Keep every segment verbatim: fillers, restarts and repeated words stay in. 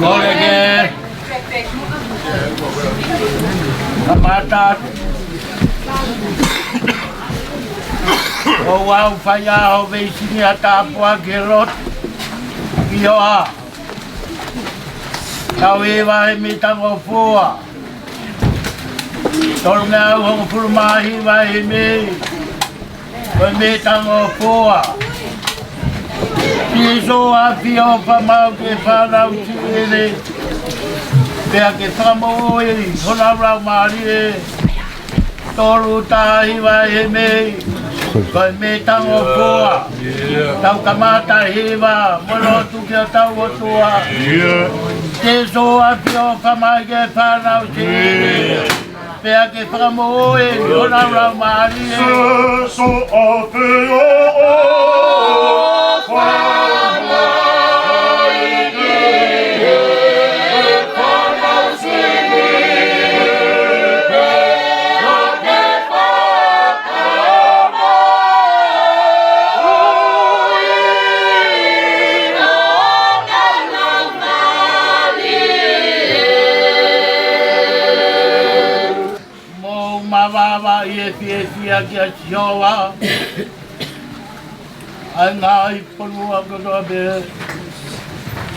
Koleke. Kamata. ʻOku ou fai ʻa hoʻo veisini ʻa Tāpuaki Lotu ʻi ʻOha. Tau hiva he meʻi tango fua. Tolungeau hongofulu mā hiva himi. Ko e meʻi tango fua. Sīsū ʻAfio, fakamālō ki he fānau siʻi ni, pea ke fakamoʻui honau laumālie. Tolu taha hiva himi. Ko e meʻi tango fua. Tau kamata hiva mo lotu ki hotau ʻOtua. Sīsū ʻAfio, fakamālō ki he fānau siʻi ni, pea ke fakamoʻui honau laumālie. Sīsū ʻAfio, fakamālō ki he fānau siʻi ni, pea ke fakamoʻui honau laumālie. Mou mavava ʻi he fiefia kia Sihova, ʻa e ngaahi fonua kotoa pē.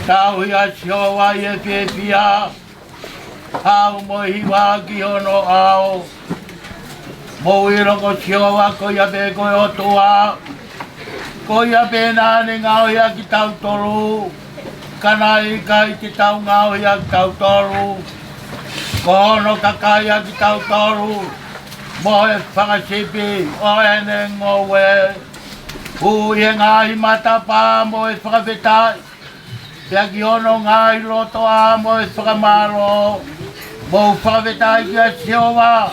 Tauhi ʻa Sihova ʻi he fiefia, haʻu mo e hiva ki hono ʻao. Mou ʻilo ko Sihova ko ia pē ko e ʻOtua. Ko ia pē naʻa ne ngaohi ʻa kitautolu, ka naʻe ʻikai te tau ngaohi ʻa kitautolu. Ko hono kakai ʻa kitautolu, mo e fanga sipi ʻo ʻene ngoue. Hū ʻi he ngaahi matapā mo e fakafetaʻi, pea ki hono ngaahi lotoʻā mo e fakamālō. Mou fakafetaʻi kia Sihova,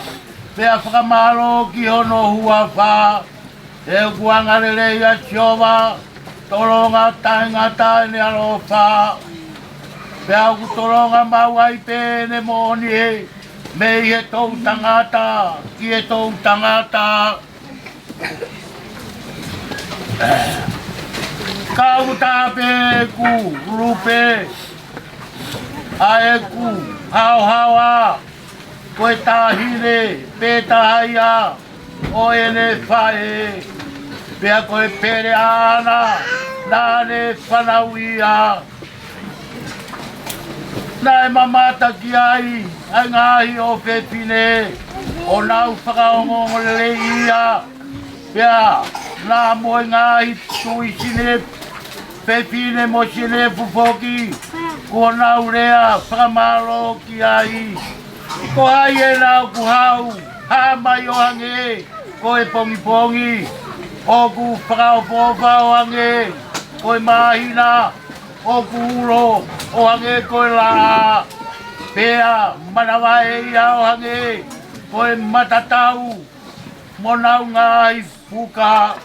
pea fakamālō ki hono huafa. He ʻoku angalelei ʻa Sihova, tolonga taʻengata ʻene ʻaloʻofa. Pea ʻoku tolonga maʻu ai pē ʻene moʻoni, mei he toʻutangata ki he toʻutangata. Ka ʻoku taʻe pē ʻeku lupe, ʻa ʻeku haohaoa, ko e taʻahine pē taha ia ʻo ʻene faʻē, pea ko e pele ʻaʻana naʻa ne fanauʻi ia. Naʻe mamata ki ai ʻa e ngaahi ʻofefine, ʻo nau fakaongoongoleleiʻi ia. Pea naʻa mo e ngaahi tuʻi sinefu, fefine mo sinefu foki, kuo nau lea fakamālō ki ai. Ko hai ena ʻoku haʻu, haʻu mai ʻo hangē ko e pongipongi, ʻoku fakaʻofoʻofa ʻo hangē ko e māhina, ʻoku ulo ʻo hangē ko e laʻā, pea manavahē ia ʻo hangē ko e matatau mo ʻenau ngaahi fuka.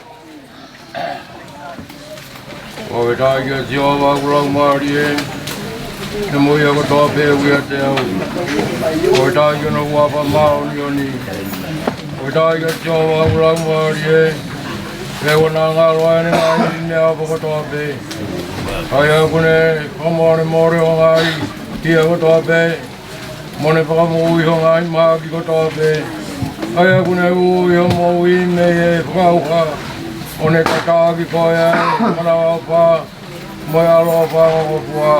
Fakafetaʻi kia Sihova, ʻoku laumālie, ʻene moʻui kotoa pē ʻoku ʻiate au. Fakafetaʻi ki hono huafa māʻoniʻoni. Fakafetaʻi kia Sihova, ʻoku laumālie, he ʻoku ngalo ʻene ngaahi meʻaʻofa kotoa pē. ʻA ia ʻoku ne fakamolemole hoʻo ngaahi hia kotoa pē, mo ne fakamoʻui hoʻo ngaahi mahaki kotoa pē. ʻA ia ʻoku ne uʻi hoʻo moʻui mei he fakaʻauha, ʻo ne tataki koe ʻi he manavaʻofa mo e ʻaloʻofa ʻoku ʻofa.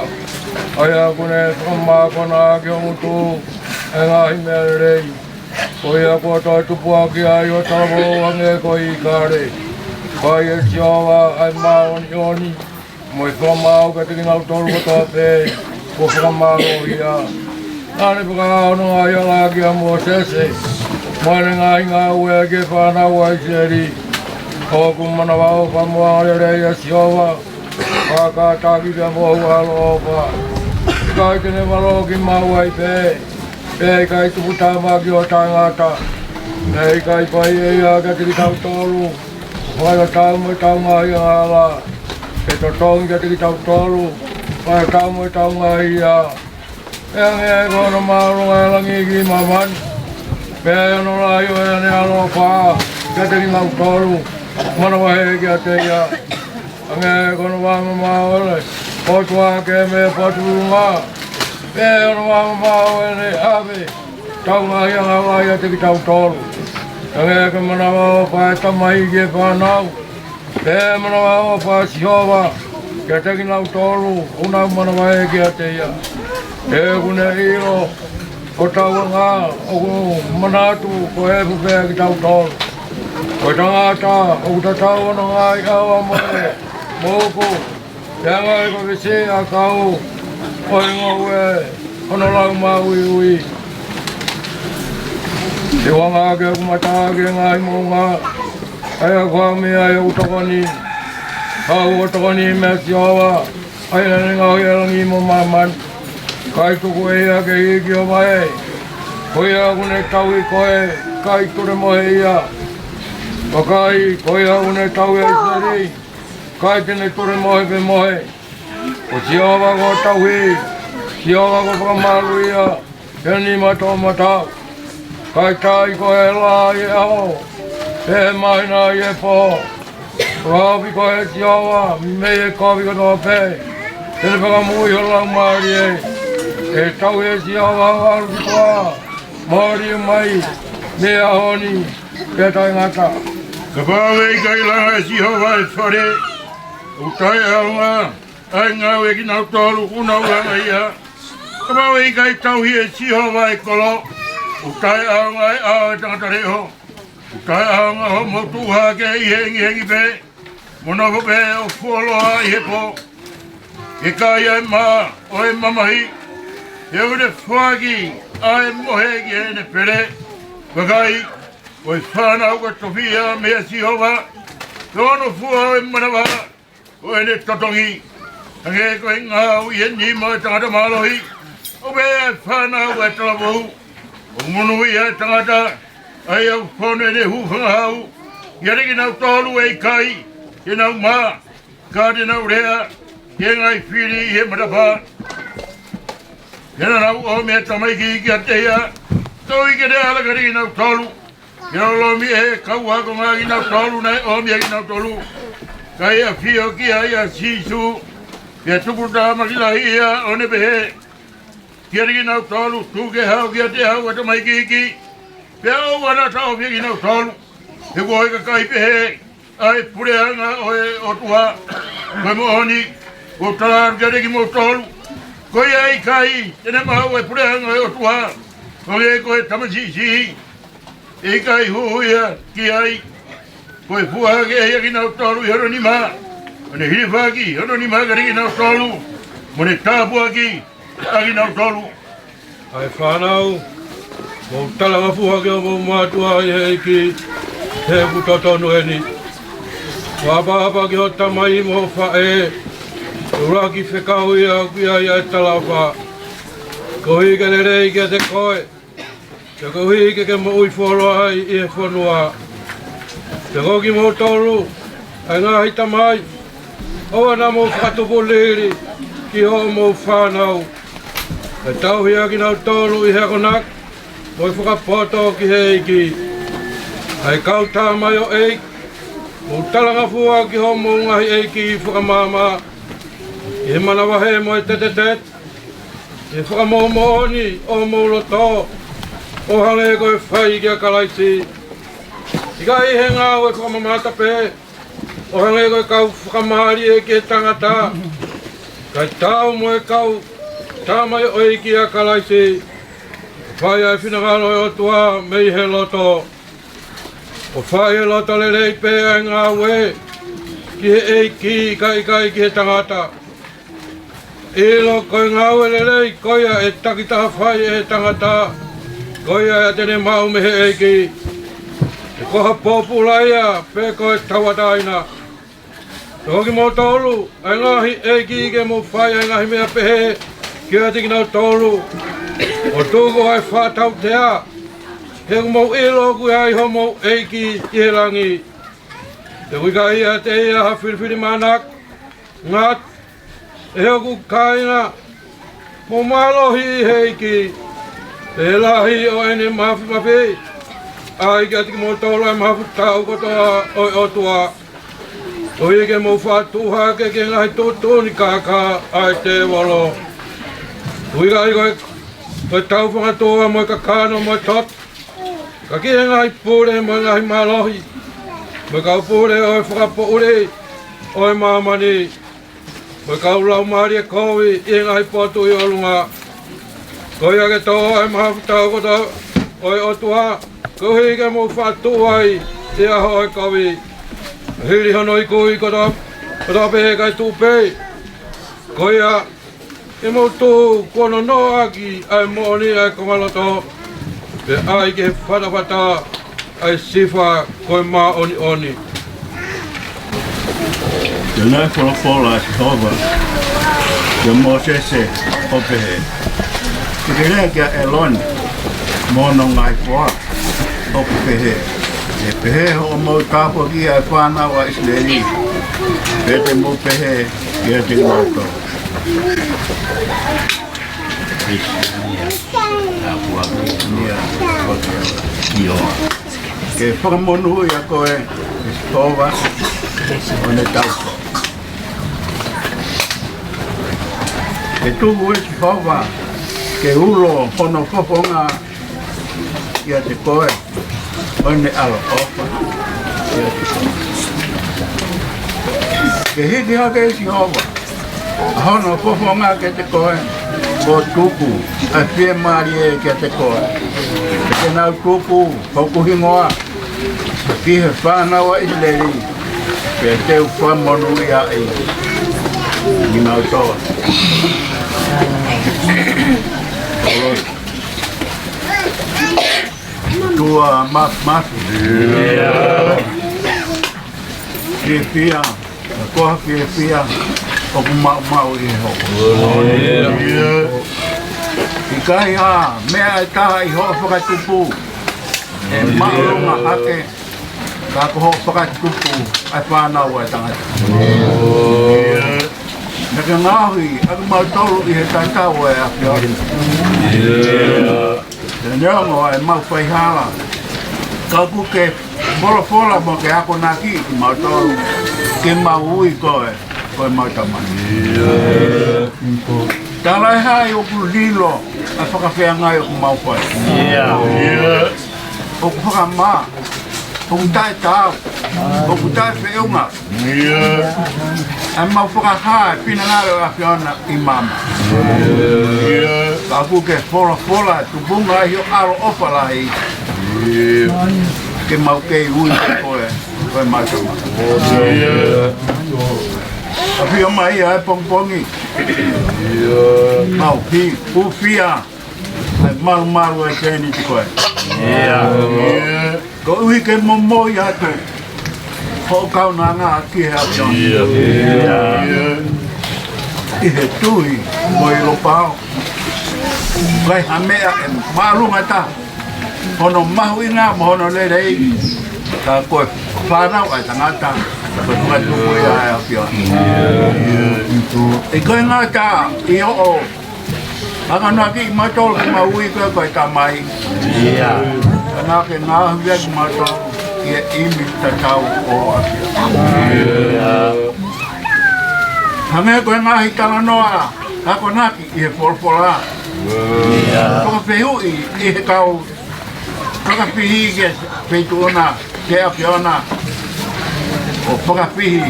ʻA ia ʻoku ne fakamākona ʻaki ho ngutu ʻa e ngaahi meʻa lelei. Ko ia kuo toe tupu ʻaki ai hoʻo talavou hangē ko e ʻīkale. Fai ʻe Sihova ʻa e māʻoniʻoni mo e fakamaau kiate kinautolu kotoa pē kuo fakamālohia. Naʻa ne fakaʻā hono ngaahi hala kia Mōsese, mo ʻene ngaahi ngāue ki he fānau ʻa ʻIsileli. ʻOku manavaʻofa mo angalelei ʻa Sihova, ʻo kātaki pea mo ʻaloʻofa. ʻIkai te ne valoki maʻu ai pē, pea ʻikai tuputāmaki ʻo taʻengata. Pea ʻikai fai ʻe ia kiate kitautolu, fai ʻetau mo ʻetau ngaahi angahala, ʻe totongi kiate kitautolu, fai ʻetau mo ʻetau ngaahi hia. Pea hangē ko hono māʻolunga ʻa e langi ki māmani, pea ʻi hono lahi ʻo ʻene ʻaloʻofa kiate kinautolu ʻoku manavahē kiate ia. Hangē ko hono vaʻa mamaʻo ʻo e ʻOtua ki he meʻa fakatuʻunga, pea ʻi hono vaʻa mamaʻo ʻo ʻene ʻave ʻetau ngaahi angahala ʻiate kitautolu. Hangē ko e manavaʻofa ʻa e tamai ki he fānau, pea manavaʻofa ʻa Sihova kiate kinautolu ʻoku nau manavahē kiate ia. He ʻoku ne ʻilo hotau anga, ʻoku manatu ko e efu pē kitautolu. Ko e tangata ʻoku tatau hono ngaahi ʻaoa mo e mouku, pea ngaahi ko e visi ʻakau ʻo e ngoue hono lau māuiui. Te u hanga ʻaki hoku mata ki he ngaahi moʻunga, ʻa ia ʻoku haʻu mei ai hoku tokoni. Haʻu hoʻo tokoni meia Sihova, ʻa ia naʻa ne ngaohi ʻa e langi mo māmani. ʻIkai tuku ʻe ia ke hiki ho vaʻe. Ko ia ʻoku ne tauhi koe, ʻikai tulemohe ia. Vakai, ko ia ʻoku ne tauhi ʻa ʻIsileli, ʻikai te ne tulemohe pe mohe. Ko Sihova ko ho tauhi, Sihova ko ho fakamāluʻia, he nima toʻomataʻu. ʻIkai taaʻi koe ʻe he lā ʻi he ʻaho, pe ʻe he māhina ʻi he pō. Fakahaofi koe ʻe Sihova mei he kovi kotoa pē, te ne fakamoʻui ho laumālie. ʻE tauhi ʻe Sihova hoʻo ʻalu ki tuʻa, mo hoʻo liliu mai mei he ʻaho ni pea taʻengata. Kapau ʻe ʻikai langa ʻe Sihova ʻa e fale, ʻoku taʻeʻaonga ʻa e ngāue ʻa kinautolu ʻoku nau langa ia. Kapau ʻe ʻikai tauhi ʻe Sihova ʻa e kolo, ʻoku taʻeʻaonga ʻa e ʻao ʻo e tangata leʻo. ʻOku taʻeʻaonga hoʻomou tuʻu hake ʻi he hengihengi pē, mo nofo pē ʻo fuoloa ʻi he pō, ke kai ʻa e mā ʻo e mamahi. He ʻoku ne foaki ʻa e mohe ki heʻene pele. Vakai, ko e fānau ko e tofiʻa meia Sihova, ko hono fua ʻo e manava ko ʻene totongi. Hangē ko e ngāue ʻi he nima ʻo e tangata mālohi, ʻoku pehē ʻa e fānau ʻa e talavou. ʻOku monūʻia ʻa e tangata ʻa ia ʻoku fonu ʻene hūfanga hau. ʻIate kinautolu ʻe ʻikai te nau mā, ka te nau lea ki he ngaahi fili ʻi he matapā. He naʻa nau ʻomi ʻa e tamaiki kiate ia, tauhi ke ne ala kiate kinautolu. Ke lolomi ʻe he kau ākonga kinautolu naʻe ʻomi ʻa kinautolu. Ka ʻi he ʻafio ki ai ʻa Sīsū, pea tuputāmaki lahi ia ʻo ne pehē kiate kinautolu, Tuku ke haʻu kiate au ʻa e tamaiki iiki, pea ʻoua naʻa taʻofi ʻa kinautolu. He kuo ʻi he kakai pehē ʻa e puleʻanga ʻo e ʻOtua. Ko e moʻoni, ʻoku ou tala atu kiate kimoutolu, ko ia ʻe ʻikai te ne maʻu ʻa e puleʻanga ʻo e ʻOtua, ʻoku ʻikai ko e tamasiʻi siʻi, ʻe ʻikai huʻu ia ki ai. Ko e fua hake ʻe ia kinautolu ʻi hono nima, ʻo ne hilifaki hono nima kiate kinautolu, mo ne tāpuakiʻi ʻa kinautolu. ʻA e fānau, mou talangofua ki hoʻomou mātuʻa ʻi he ʻEiki, he ʻoku totonu eni. Mou ʻapaʻapa ki hoʻo tamai mo hoʻo faʻē, ʻuluaki fekau ia ʻoku ʻi ai ʻa e talaʻofa, koeʻuhi ke lelei kiate koe. Pea koeʻuhi ke ke moʻui fuoloa ai ʻi he fonua. Pea ko kimoutolu, ʻa e ngaahi tamai, ʻoua naʻa mou fakatupu lili ki hoʻomou fānau, ʻa e tauhi ʻa kinautolu ʻi he akonaki mo e fakapoto ki he ʻEiki. ʻA e kau tamaioʻeiki, mou talangofua ki hoʻomou ngaahi ʻeiki fakamaama ʻi he manavahē mo e tetetete, ʻi he fakamoʻomoʻoni ʻo homou loto, ʻo hangē ko e fai kia Kalaisi. ʻIkai ʻi he ngāue fakamamata pē, ʻo hangē ko e kau fakamālie ki he tangata, kae taau mo e kau tamaioʻeiki ʻa Kalaisi, ʻo fai ʻa e finangalo ʻo e ʻOtua mei he loto. ʻO fai ʻe he loto lelei pē ʻa e ngāue ki he ʻEiki, kae ʻikai ki he tangata. ʻIlo ko e ngāue lelei ko ia ʻe takitaha fai ʻe he tangata, ko ia ʻe ʻatā ne maʻu mei he ʻEiki. He ko ha pōpula ia pe ko e tauʻatāina. Pea ko kimoutolu, ʻa e ngaahi ʻeiki, ke mou fai ʻa e ngaahi meʻa pehē kiate kinautolu, ʻo tuku ʻa e fakatautea, he ʻoku mou ʻilo ʻoku ʻi ai homou ʻEiki ʻi he langi. He ʻoku ʻikai ʻiate ia ha filifilimānako, ngata, ʻe hoku kāinga, mou mālohi ʻi he ʻEiki, ʻi he lahi ʻo ʻene māfimafi. ʻAi kiate kimoutolu ʻa e mahafu taau kotoa ʻo e ʻOtua, koeʻuhi ke mou faʻa tuʻu hake ki he ngaahi tuʻutuʻuni kākā ʻa e tēvolo. ʻOku ʻikai ko e, ko e tau fangatua mo e kakano mo e toto, ka ki he ngaahi pule mo e ngaahi mālohi, mo e kau pule ʻo e fakapoʻuli ʻo e māmani, mo e kau laumālie kovi ʻi he ngaahi potu ʻi ʻolunga. Ko ia ke tō ʻa e mahafu taau kotoa ʻo e ʻOtua, koeʻuhi ke mou faʻa tuʻu ai ʻi he ʻaho ʻo e kovi, hili hono ikuʻi kotoa, kotoa pē kae tuʻu pē. Ko ia ke mou tuʻu kuo nonoʻo ʻaki ʻa e moʻoni ʻa e kongaloto, pea ʻai ki he fatafata ʻa e sifa ko e māʻoniʻoni. Pea naʻe folofola ʻa Sihova kia Mōsese ʻo pehē, Ke ke lea kia ʻĒlone mo hono ngaahi foha, ʻo ke pehē, ʻE pehē hoʻomou tāpuakiʻi ʻa e fānau ʻa ʻIsileli, pea te mou pehē kiate kinautolu, Ke fakamonūʻia koe ʻe Sihova ʻo ne tauhi koe. Ke tuku ʻe Sihova ke ulo hono fofonga kiate koe, ʻo ne ʻaloʻofa kiate koe. Ke hiki hake ʻe Sihova ʻa hono fofonga kiate koe, ʻo tuku ʻa e fiemālie kiate koe. Pea te nau tuku hoku hingoa ki he fānau ʻa ʻIsileli, pea te u fakamonūʻiaʻi kinautolu. ʻOtua Māfimafi. Fiefia, ko ha fiefia ʻoku maumau ʻi he houa. ʻIkai ha meʻa ʻe taha ʻi hoʻo fakatupu ʻe māʻolunga hake, ka ko hoʻo fakatupu ʻa e fānau ʻa e tangata. Naʻa ke ngaohi ʻa kimautolu ʻi he tatau ʻa e ʻAfiona. Pea neongo ʻemau faihala, ka ʻoku ke folofola mo ke akonakiʻi kimautolu ke mau ui koe ko ʻemau Tamai. Talaʻehai ʻoku lilo ʻa e fakafeangai ʻoku mau fai. ʻOku fakamā, ʻoku taʻetaau, ʻoku taʻefeʻunga ʻa ʻemau fakahā e finangalo ʻo e ʻAfiona ʻi māmani. Ka ʻoku ke folofola tupunga ʻi ho ʻaloʻofa lahi, ke mau kei ui koe ko ʻemau Tamai. ʻAfio mai ʻa e pongipongi, mau hūfia ʻa e malumalu ʻa e tēniti ko ē. Koeʻuhi ke momoi atu hoʻo kaunanga ki he ʻAfiona ʻi he tui mo e ʻilo pau. ʻIkai ha meʻa ʻe māʻolunga taha hono mahuʻinga mo hono lelei, ka ko e fānau ʻa e tangata, ko e fakatupu ia ʻa e ʻAfiona. ʻI ko e ngata ʻi hoʻo akonaki kimautolu ke mau ui koe ko e Tamai. Ka naʻa ke ngaohi kimautolu ki he ʻīmisi tatau ʻo e ʻAfiona. Hangē ko e ngaahi talanoa akonaki ʻi he folofola. Fakafehuʻi ʻi he kau fakafihi ki he feituʻu na, ki he ʻAfiona, ʻo fakafihi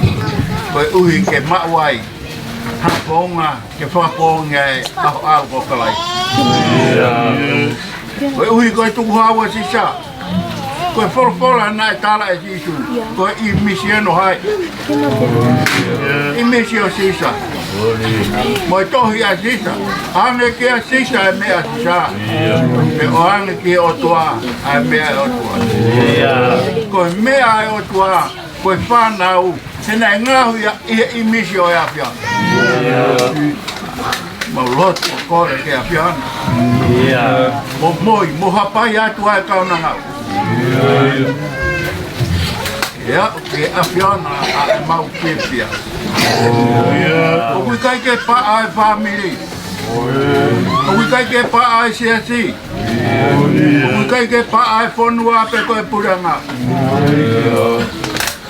koeʻuhi ke maʻu ai ha founga ke fakapoongi ai ʻa ho ʻAlo ko Kalaisi. Koeʻuhi ko e tukuhau ʻa Sisa, ko e folofola naʻe tala ʻe Sīsū, ko e ʻīmisi ʻeni ʻo hai? ʻĪmisi ʻo Sisa. Mo e tohi ʻa Sisa, ʻoange kia Sisa e meʻa ʻa Sisa, pea ʻoange ki he ʻOtua ʻa e meʻa ʻa e ʻOtua. Ko e meʻa ʻa e ʻOtua, ko e fānau, he naʻe ngaohi ia ʻi he ʻīmisi ʻo e ʻAfiona. Mau lotu ʻo kole ki he ʻAfiona. Mo moi, mo hapai atu ʻa e kaunanga. ʻIo, ki he ʻAfiona ʻa ʻemau fiefia. ʻOku ʻikai ke paʻa e fāmili. ʻOku ʻikai ke paʻa e siasi. ʻOku ʻikai ke paʻa e fonua pe ko e puleʻanga.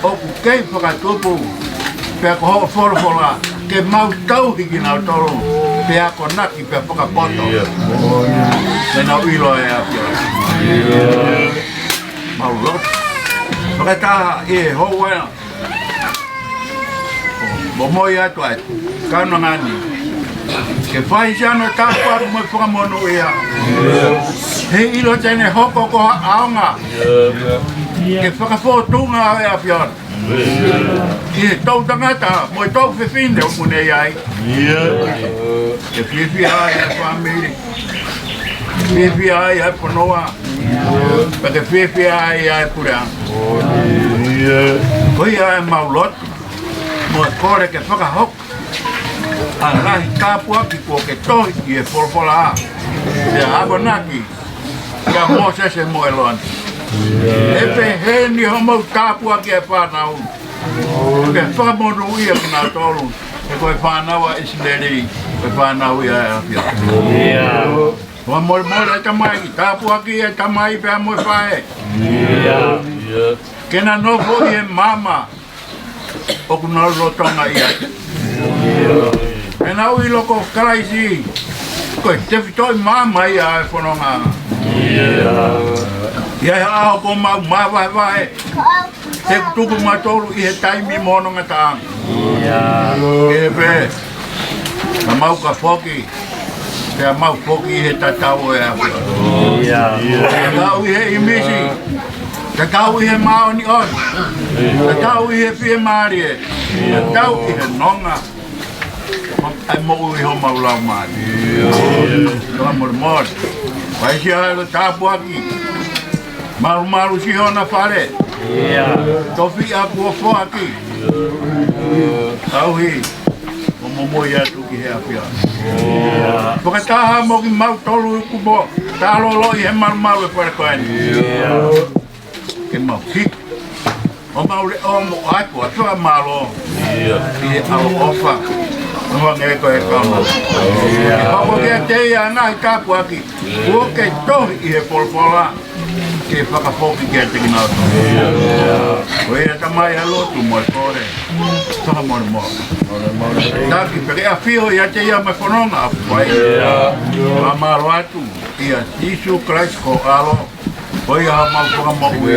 ʻOku kei fakatupu, pea ko hoʻo folofola, ke mau tauhi kinautolu, pea akonaki, pea fakapoto. Ke nau ʻilo e ʻAfiona. Mau lotu. Fakataha ʻi he houa ni, momoi atu ai, kaunanga ni, ke fai siʻono tāpuaki mo e fakamonūʻia. Heiʻilo te ne hoko ko ha ʻaonga ke fakafōtunga ʻa e ʻAfiona ʻi he toʻutangata mo e toʻufefine ʻoku ne ʻi ai. Ke fiefia ai ʻa e fāmili, fiefia ai ʻa e fonua, pea ke fiefia ai ʻa e puleʻanga. Ko ia ʻemau lotu mo e kole ke fakahoko ʻa e ngaahi tāpuaki kuo ke tohi ʻi he folofola, pea akonaki kia Mōsese mo ʻĒlone. ʻE pehē ni hoʻomou tāpuakiʻi e fānau, pea fakamonūʻia kinautolu, he ko e fānau ʻa ʻIsileli, ko e fānau ia ʻa e ʻAfiona. Fakamolemole e tamai, tāpuakiʻi e tamai pea mo e faʻē, ke na nofo ʻi he maama ʻoku nau lolotonga ʻi ai. Pea nau ʻilo ko Kalaisi ko e tefitoʻi maama ia ʻa e fononga. ʻI he ʻaho kuo mau māvahevahe, he ʻoku tuku mautolu ʻi he taimi mo hono ngataʻanga. Ke pehē, ka mau ka foki, pea mau foki ʻi he tatau ʻo e ʻAfiona. Tatau ʻi he ʻīmisi, tatau ʻi he māʻoniʻoni, tatau ʻi he fiemālie, tatau ʻi he nonga ʻa e moʻui ʻi homau laumālie. Fakamolemole. Fai siʻono tāpuaki. Malumalu siʻi hona fale. Tofiʻa kuo foaki. Tauhi ʻo momoi atu ki he ʻAfiona. Fakataha mo kimautolu kuo pōtalolo ʻi he malumalu e fale ko eni. Ke mau hiki ʻo mau leʻo mo ʻoatu ʻa e fakamālō ʻi he ʻaloʻofa ʻo hangē ko e kama. Ke hoko kiate ia ʻa e ngaahi tāpuaki kuo ke tohi ʻi he folofola, ke fakafoki kiate kinautolu. Ko ia Tamai ʻa e lotu mo e kole. Fakamolemole. Taki pea ke ʻafio ʻiate ia mo e fononga ʻoku fai. Fakamālō atu ʻia Sīsū Kalaisi ko ho ʻAlo, ko ia homau Fakamoʻui.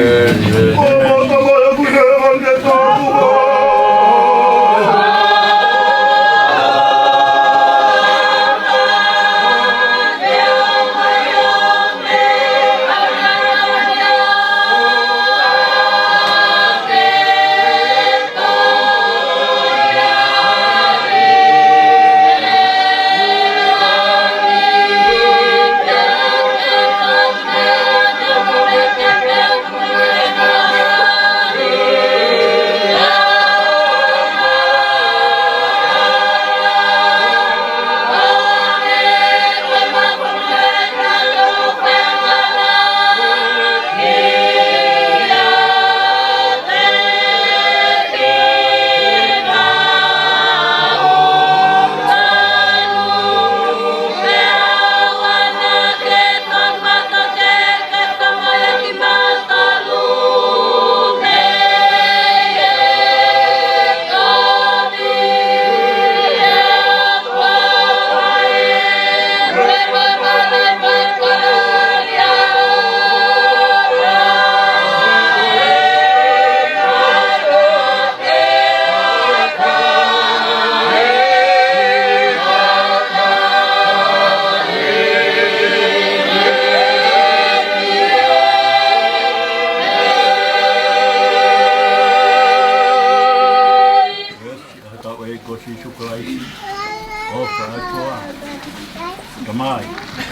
Tamai,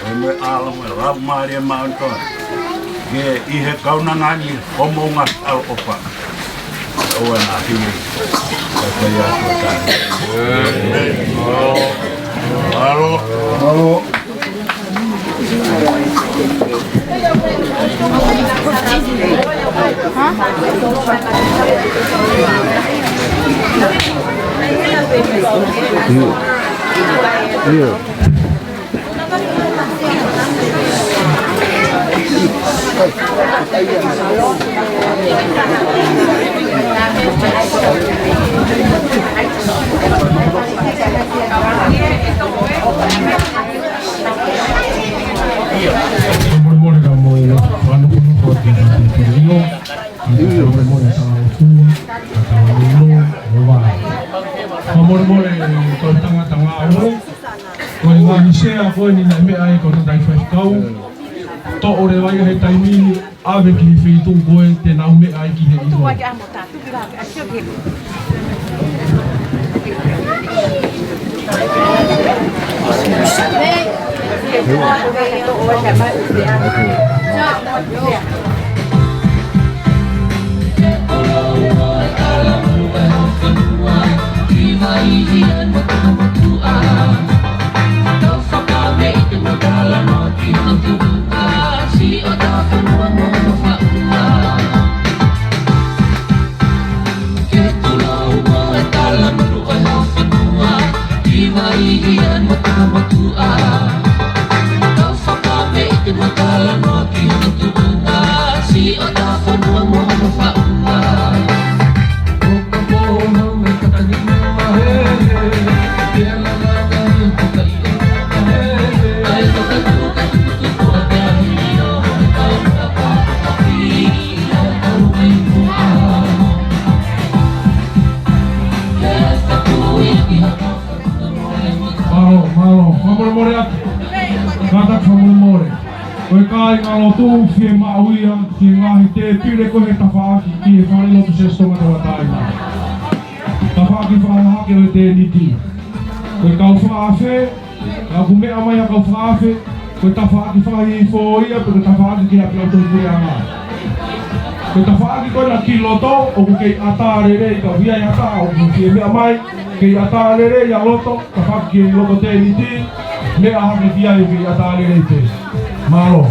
ʻoe mo e ʻAlo mo e Laumālie Māʻoniʻoni. Ke ʻi he kaunanga ni, ko moʻunga ʻaloʻofa. ʻOua naʻa hili. Ka ko ia ko tahi. ʻAlo. ʻAlo. Molemole ka mou fakaʻapaʻapa ki he ʻEiki. Molemole ka tau fua, ka tau lolo, mo vai. Molemole, ko e tangata ngāue. Ko e ngaahi sea ko eni naʻe meʻa ai ko e tangataʻi faifekau. Toʻo leva ia he taimi ni, ʻave ki he feituʻu ko ē te nau meʻa ai ki he ʻilo. Mālō, mālō. Fakamolemole atu. Kātaki fakamolemole. Ko e kāingalotu, fiemaʻu ia ki he ngaahi tēpile ko ē he tafaʻaki ki he falelotu Siasi Tonga Tauʻatāina. Tafaʻaki fakahahake ʻo e tēniti. Ko e kau fakaafe, ka ʻoku meʻa mai ha kau fakaafe, ko e tafaʻaki fakahihifo ia, pe ko e tafaʻaki ki he ʻapiako puleʻanga. Ko e tafaʻaki ko ena ki loto, ʻoku kei ʻatā lelei, ka ʻoku ʻi ai ha taha ʻoku kei meʻa mai, kei ʻatā lelei ʻa loto, tafaʻaki ki loto tēniti, meʻa hake ki ai kei ʻatā lelei pē. Mālō.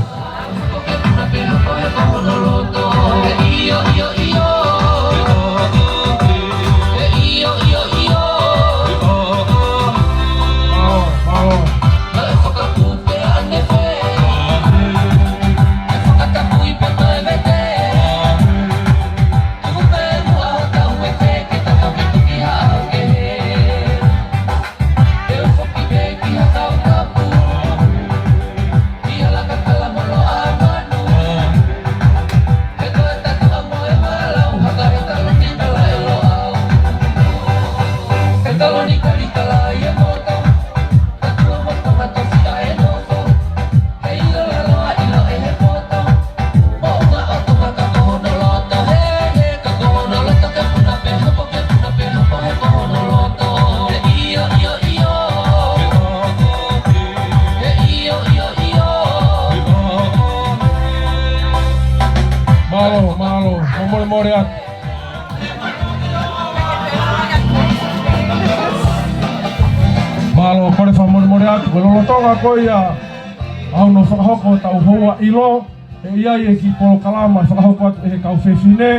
Mālō, mālō, fakamolemole atu. Mālō, kole fakamolemole atu, ko e lolotonga ko ia ʻa hono fakahoko ʻetau houa ʻilo, ʻe ʻi ai e kiʻi polokalama fakahoko atu ʻe he kau fefine,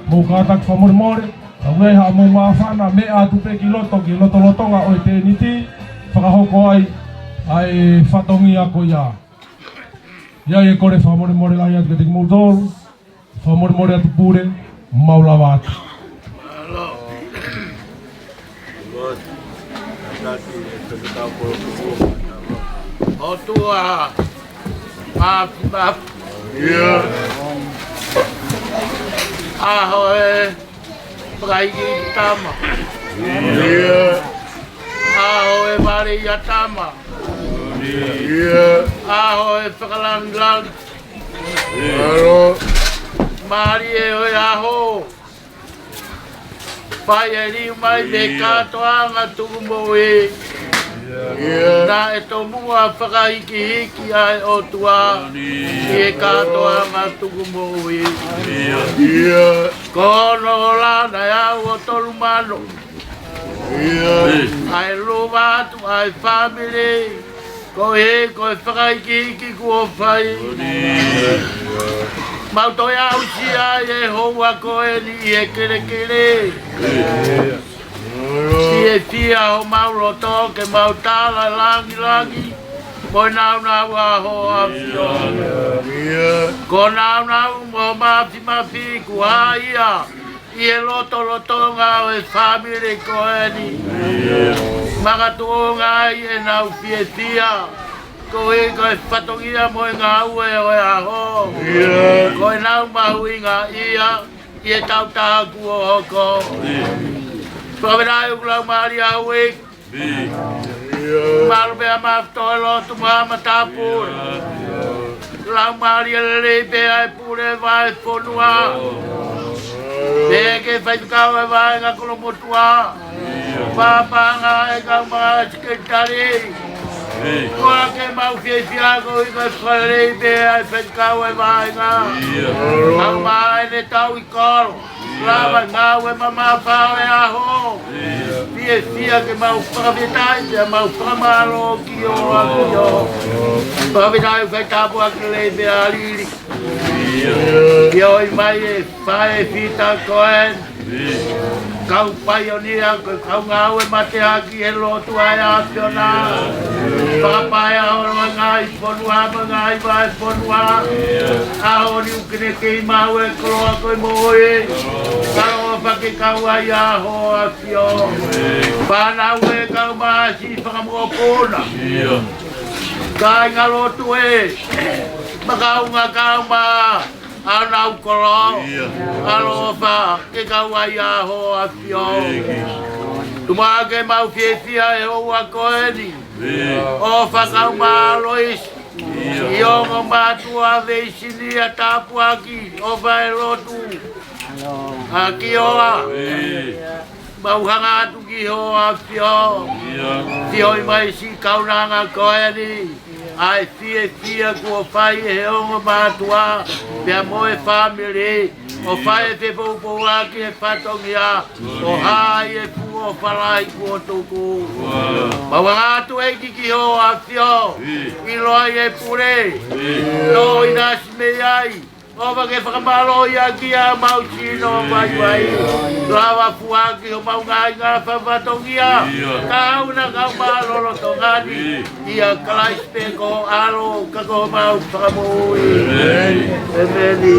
mou kātaki fakamolemole, ka ʻoku ʻi ai haʻamou māfana, meʻa atu pē ki loto, ki lotolotonga ʻo e tēniti, fakahoko ai ʻa e fatongia ko ia. ʻI ai e kole fakamolemole lahi atu kiate kimoutolu, fakamolemole atu Pule, mau lava atu. ʻOtua, mafi, mafi. ʻIo. ʻAho e Fakaiki Tama. ʻIo. ʻAho e Vale ʻia Tama. ʻIo. ʻAho e Fakalāngilangi. ʻIo. Mālie ʻo e ʻaho. Fai e liu mai mei he kātoanga tuku moʻui. Naʻe tomuʻa fakahikihiki ʻa e ʻOtua ʻi he kātoanga tuku moʻui. Ko hono ola naʻe aʻu ʻo tolu mano. ʻA e lava atu ʻa e fāmili, koeʻuhi ko e fakahikihiki kuo fai. Mau toe aʻusia ʻa e houa ko eni ʻi he kelekele. Fiefia homau loto ke mau tala langilangi mo e nāunau ʻa Hoʻo ʻAfio. Ko e nāunau mo e māfimafi kuo hā ia ʻi he lotolotonga ʻo e fāmili ko eni. Makatuʻunga ai ʻenau fiefia koeʻuhi ko e fatongia mo e ngāue ʻo e ʻaho. Ko ʻenau mahuʻingaʻia ʻi he tautaha kuo hoko. Fakafetaʻi ʻoku laumālie ʻa Uiki. Mālō pea mafato e lotu mo e matāpule. Laumālie lelei pē ʻa e pule vahefonua. Pea ki he faifekau ʻo e vaʻinga kolomotuʻa. Paʻanga ʻa e kau mai sekelitali. Koeʻuhi ke mau fiefia koeʻuhi ko e fakalelei pē ʻa e faifekau ʻo e vaʻinga. Kau mai ʻene tauhi kolo. Lava ngāue mamafa ʻo e ʻaho. Fiefia ke mau fakafetaʻi pea mau fakamālō ki Hoʻo ʻAfio. Fakafetaʻi ʻoku fai tāpuaki lelei pē ʻa Lili. Ke ʻomai e faifekau ko eni. Kau paionia, ko e kau ngāue mateaki he lotu ʻa e ʻAfiona. Fakapaea holo e ngaahi fonua mo e ngaahi vahefonua. ʻAho ni ʻoku ne kei maʻu e koloa ko e moʻui. Kalo fakekau ai ʻa Hoʻo ʻAfio. Fānau ē kau mai siʻi fanga mokopuna. Kāinga lotu ē. Makaunga kau mai ʻa honau kolo. ʻAloʻofa ke kau ai ʻa Hoʻo ʻAfio. Tuku muʻa ke mau fiefia he houa ko eni. ʻOfa kau mai ʻa Loisi. ʻI he ongo mātuʻa veisini ʻa tāpuaki. ʻOfa e lotu. ʻA Kioa. Mau hanga atu ki Hoʻo ʻAfio. Feohi mai siʻi kaunanga ko eni. ʻA e fiefia kuo fai he ongo mātuʻa pea mo e fāmili, ʻo fai e fepoupouaki he fatongia, ʻo hā ai e fuʻu ʻofa lahi kuo tuku. Mau hanga atu ʻEiki ki Hoʻo ʻAfio, ʻiloa e pule, ʻo ʻinasi mei ai, ʻofa ke fakamālōʻia ki ai ʻemau sino vaivai. Lava foaki homau ngaahi ngāue fakafatongia. Ka ʻoua naʻa mau lolotonga ni. ʻIa Kalaisi pē ko ho ʻAlo, ka ko homau Fakamoʻui. ʻĒmeni.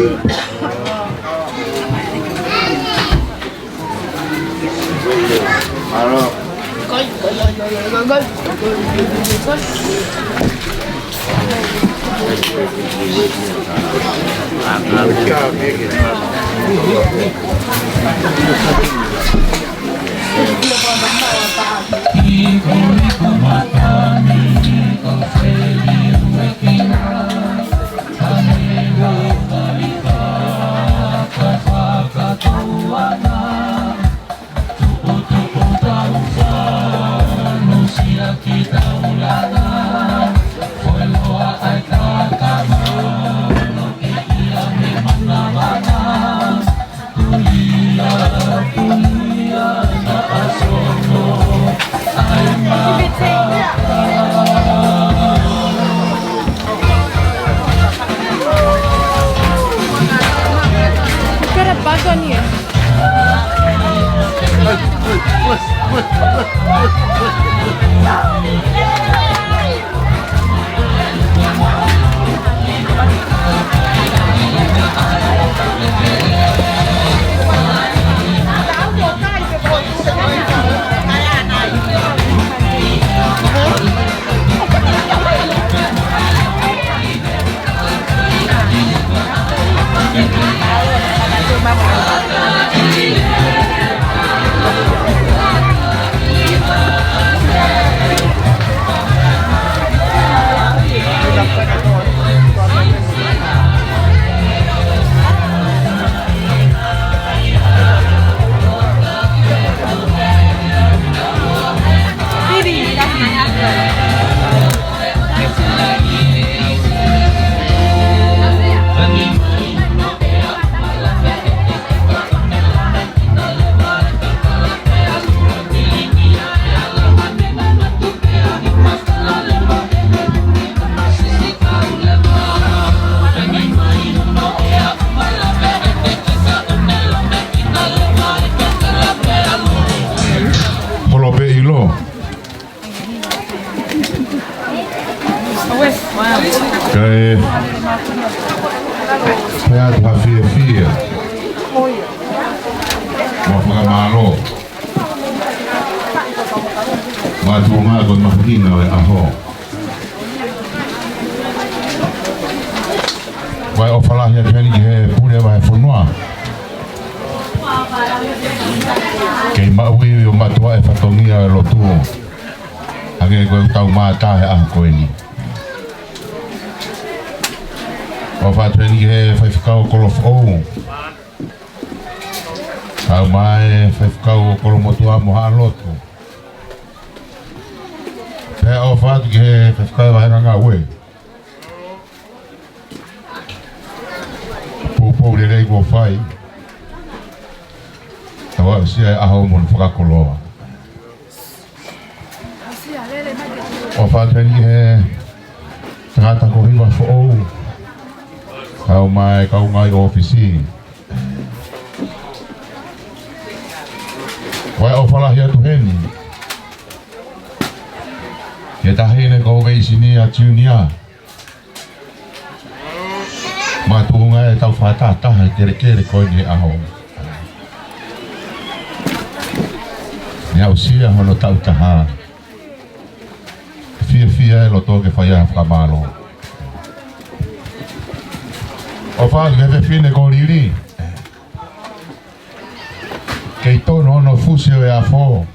Got a bug on you. ʻo e mahuʻinga ʻo e ʻaho. Ko e ʻofa lahi atu heni ki he pule vahefonua, kei maʻu ivi ʻo mātuʻa e fatongia ʻo e lotu, hangē ko e tau mātā he ʻaho ko eni. ʻOfa atu heni ki he faifekau ʻo Kolofoʻou, kau mai faifekau ʻo Kolomotuʻa mo Haʻalotu. Pea ʻofa atu ki he faifekau ʻo Vahenga Ngāue. Poupou lelei kuo fai, tau aʻusia e ʻaho mo hono fakakoloa. ʻOfa atu heni ki he tangata ko Hiva Foʻou, kau mai kau ngaahi ʻōfisi. Ko e ʻofa lahi atu heni ki he taʻahine ko Veisinia Junior, makatuʻunga e tau fakatahataha e kelekele ko eni he ʻaho. Ne aʻusia hono taʻu taha. Fiefia e loto ke fai ai ha fakamālō. ʻOfa atu ki he fefine ko Lili, kei tonu hono fusi ʻo e afo,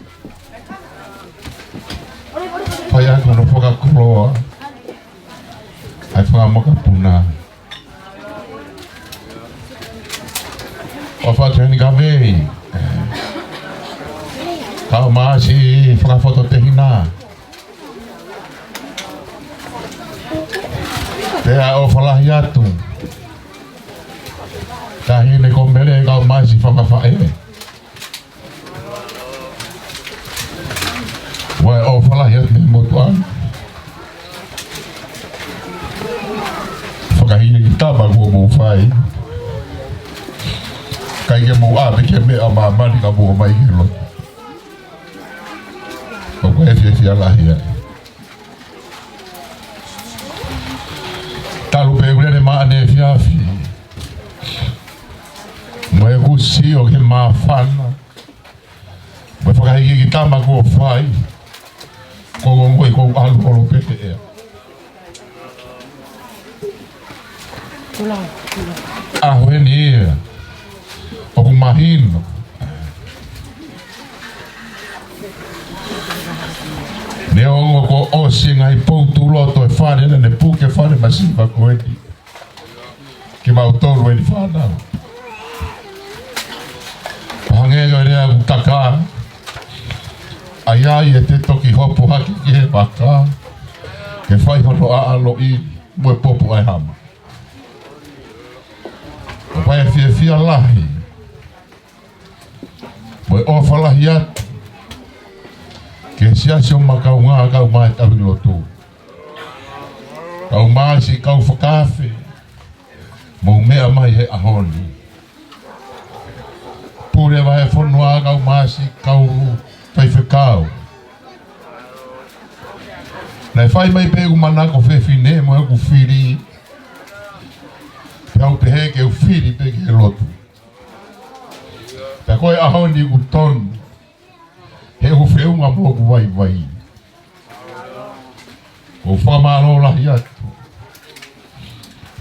fai atu hono fakakoloa ʻa e fanga makapuna. ʻOfa atu heni ki Kavei, kau mai siʻi fakafototehina. Pea ʻofa lahi atu ki he taʻahine ko Mele, kau mai siʻi fanga faʻē. Ko e ʻofa lahi atu mei he motuʻa. Fakahīkiki tama kuo mou fai, ʻikai ke mou ʻā pē ki he meʻa ʻa māmani ka mou ō mai ki he lotu. ʻOku ou fiefia lahi ai. Talu pē ʻeku lele mai ʻaneefiafi, mo ʻeku sio ki he māfana, mo e fakahīkiki tama kuo fai, ʻoku ou ongoʻi ʻoku ou ʻalu holo pē he ʻea. ʻAho eni ia ʻoku mahino, neongo kuo ʻosi e ngaahi pou tuʻuloto e fale, naʻe puke fale masiva ko eni kimautolu eni fānau. Hangē ko e lea ʻoku taka, ʻa ia ʻe te toki hopo hake ki he vaka ke fai hono ʻaʻaloʻi mo e popo ʻa e hama. ʻOku ou fiefia lahi mo e ʻofa lahi atu ki he siasi ʻo Makaunga, kau mai tauhi lotu, kau mai siʻi kau fakaafe, mou meʻa mai he ʻaho ni. Pule vahefonua, kau mai siʻi kau faifekau. Naʻe fai mai pē ʻeku manako fefine mo ʻeku fili, pea u pehē ke u fili pē ki he lotu. Pea ko e ʻaho ni ʻoku tonu he ʻoku feʻunga mo ʻeku vaivai. ʻOku ou fakamālō lahi atu.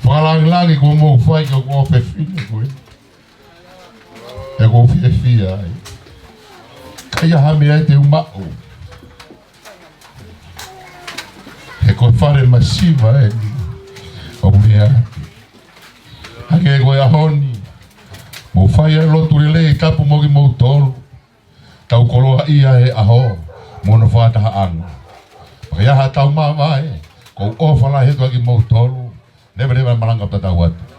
Fakalāngilangi kuo mou fai ki hoku ʻofefine ko ē. ʻOku ou fiefia ai. ʻIkai ha meʻa ia te u maʻu, he ko e fale masiva eni ʻoku lea atu. Hangē ko e ʻaho ni, mou fai e lotu lelei, tapu mo kimoutolu. Tau koloaʻia e ʻaho mo hono fakatahaʻanga. Pea ʻi ai haʻatau mavae, ʻoku ou ʻofa lahi atu kiate kimoutolu. Leveleva e malanga pea tau atu.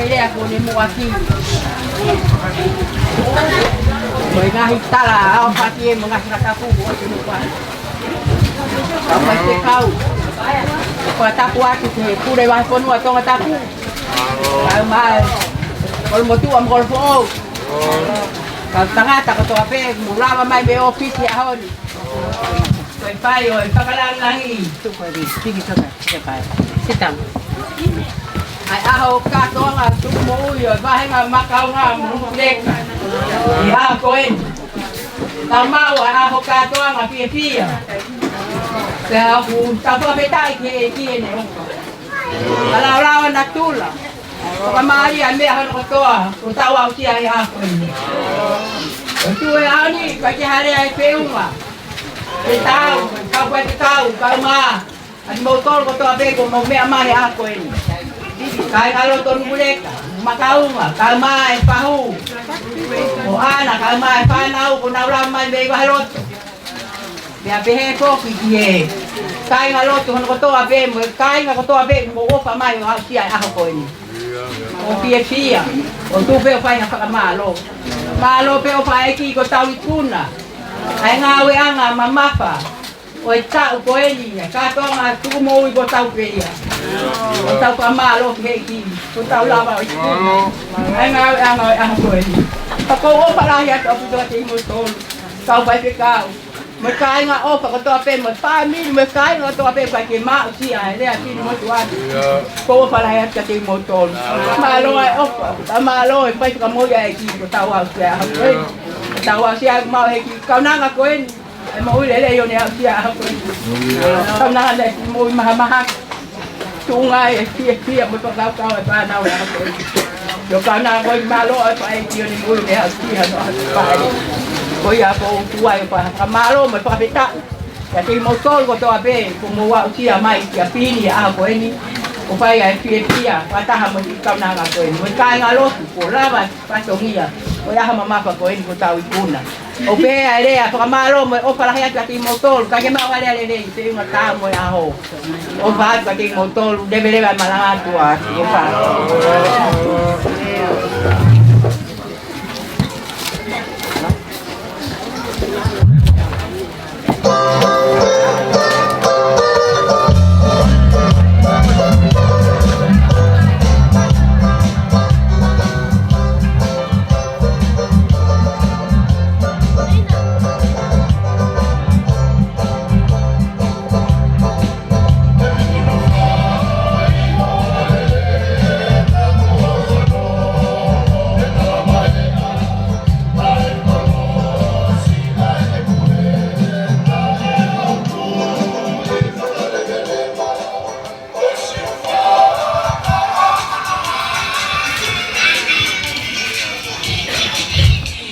Lea ko eni muʻaki. Ko e ngaahi tala, ʻaofaki e mo e ngaahi fakatapu, ko e ʻosi muʻa. Ka mai te kau. Ko e tapu atu ki he pule vahefonua Tongatapu. Kae ʻumaʻā e kolomotuʻa mo e kolofoʻou. Kau tangata kotoa pē, mou lava mai mei he ʻōfisi ʻaho ni. Ko e fai ʻo e fakalāngilangi. Tuku e vi, tiki toka, tiki fai. Sit down. ʻA e ʻaho kātoanga tuku moʻui ʻo e vāhenga makaunga mo Leka. ʻI he ʻaho ko eni. Tau maʻu ʻa e ʻaho kātoanga fiefia. Pea ʻoku tau fakafetaʻi ki he ʻEiki ʻene ʻofa. Ka laolao natula. Fakamālie ʻa e meʻa hono kotoa, kuo tau aʻusia he ʻaho ko eni. ʻOku tuʻu he ʻaho ni, ʻikai ke hā lea ʻi he feʻunga. Ke tau, kau pē ke tau, kau mā. ʻA kimoutolu kotoa pē kuo mou meʻa mai he ʻaho ko eni. Kāingalotu ʻo Nukuleka, makaunga, kau mā e fahu. ʻO ʻAna, kau mā e fānau, kuo nau lava mai mei vaheloto. Pea pehē foki ki he kāingalotu hono kotoa pē, mo e kāinga kotoa pē, mou ʻofa mai ʻo aʻusia e ʻaho ko eni. ʻO fiefia, ʻo tuʻu pē ʻo fai ha fakamālō. Mālō pē ʻofa ʻa e ʻEiki ko tau ikuna. ʻA e ngāueʻanga mamafa ʻo e taʻu ko eni, ʻa e kātoanga tuku moʻui ko tau pē ia. ʻO tau fakamālō ki he ʻEiki, ko tau lava ʻo ikuna ʻa e ngāueʻanga ʻo e ʻaho ko eni. Ka ʻoku ou ʻofa lahi atu ʻaupito kiate kimoutolu kau faifekau. Mo e kāinga ʻofa kotoa pē, mo e fāmili, mo e kāinga kotoa pē, ʻikai ke maʻu sia, he lea fili motuʻa. ʻOku ou ʻofa lahi atu kiate kimoutolu. Mālō e ʻofa, ka mālō e fai fakamoʻui ʻa e ʻEiki, kuo tau aʻusia e ʻaho ko eni. Kuo tau aʻusia e maʻu he ʻEiki, kaunanga ko eni. ʻA e moʻui lelei ʻo ne aʻusia e ʻaho ko eni. Kaunanga naʻe moʻui mahamahaki. Tuʻunga e fiefia mo e fakakaukau e fānau e ʻaho ko eni. ʻIo kaunanga ko e mālō e fai ki ʻo ne moʻui ne aʻusia hono ʻaho ko eni. Ko ia ʻoku ou tuai ʻo fakamālō mo fakafetaʻi kiate kimoutolu kotoa pē, kuo mou aʻusia mai ki ʻapi ni he ʻaho ko eni. ʻO fai ʻa e fiefia, fakataha mo e kaunanga ko eni. Mo e kāingalotu, kuo lava fatongia ʻo e ʻaho mamafa ko eni ko tau ikuna. ʻO pehē ʻa e lea, fakamālō mo e ʻofa lahi atu kiate kimoutolu, ka ke maʻu ʻa e lea lelei, feʻunga taau mo e ʻaho. ʻOfa atu kiate kimoutolu, leveleva e malanga atu ʻa, ʻofa.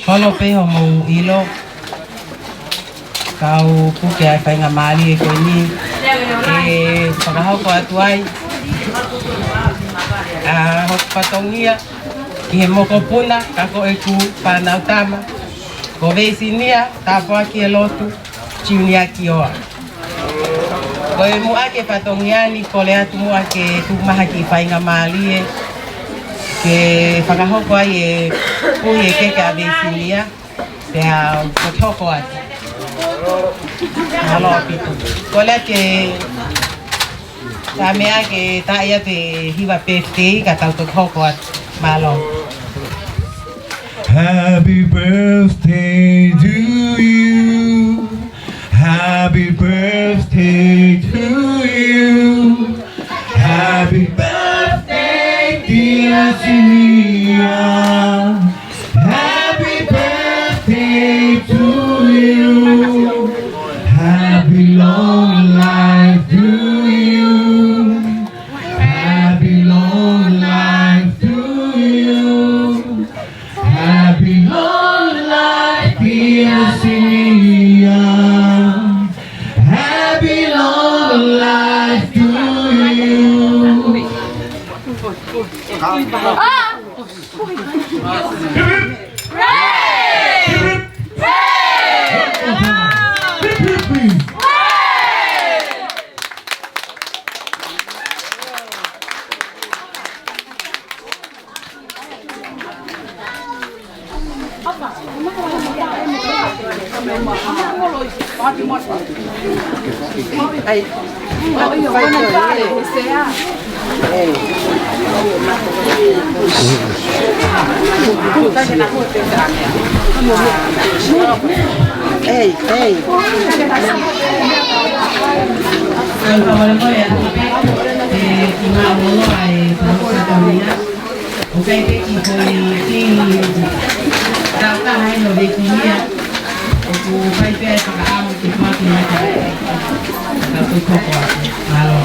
Holo pē hoʻomou ʻilo, kau puke ʻa e faingamālie ko eni, ʻe fakahoko atu ai ʻa hoku fatongia ki he mokopuna, ka ko ʻeku fānau tama, ko Veisinia Tāpuakilotu Junior Kioa. Ko e muʻa ki he fatongia ni, kole atu muʻa ke tuku mai ha kiʻi faingamālie ke fakahoko ai e puhi e keke ʻa Veisinia, pea toki hoko atu. Mālō ʻaupito. Kole ke tā meʻa ke tā ia e hiva birthday ka tau toki hoko atu. Mālō. Happy birthday to you. Happy birthday to you. Happy birthday, dear Sinia. Happy birthday to you. Happy long life to you. Happy long life to you. Happy long life, dear Sinia. Happy long life to you. ʻAi. ʻEi, ʻei. Kae fakamolemole atu pē, ʻe, ki he ngaahi ʻofa ʻa e Palōfita Tauia. ʻOku ʻikai ke kiʻi ko e kiʻi taukaha ʻi he veiki ia. ʻOku ʻikai pē ʻa e fakaʻamu ke fai mai ka ko e koko atu. Mālō.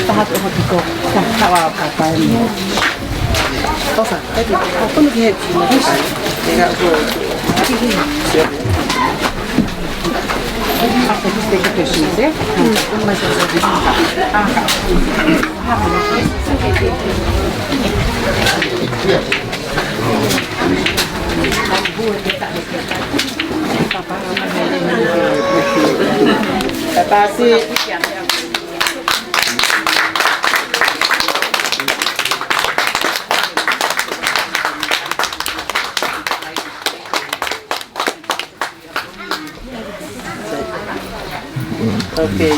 Taha to hoki ko. Taha wa ka pai. Tosa, ʻe, ʻo kunu ki he, ʻe ka ko. Pasi. Okay.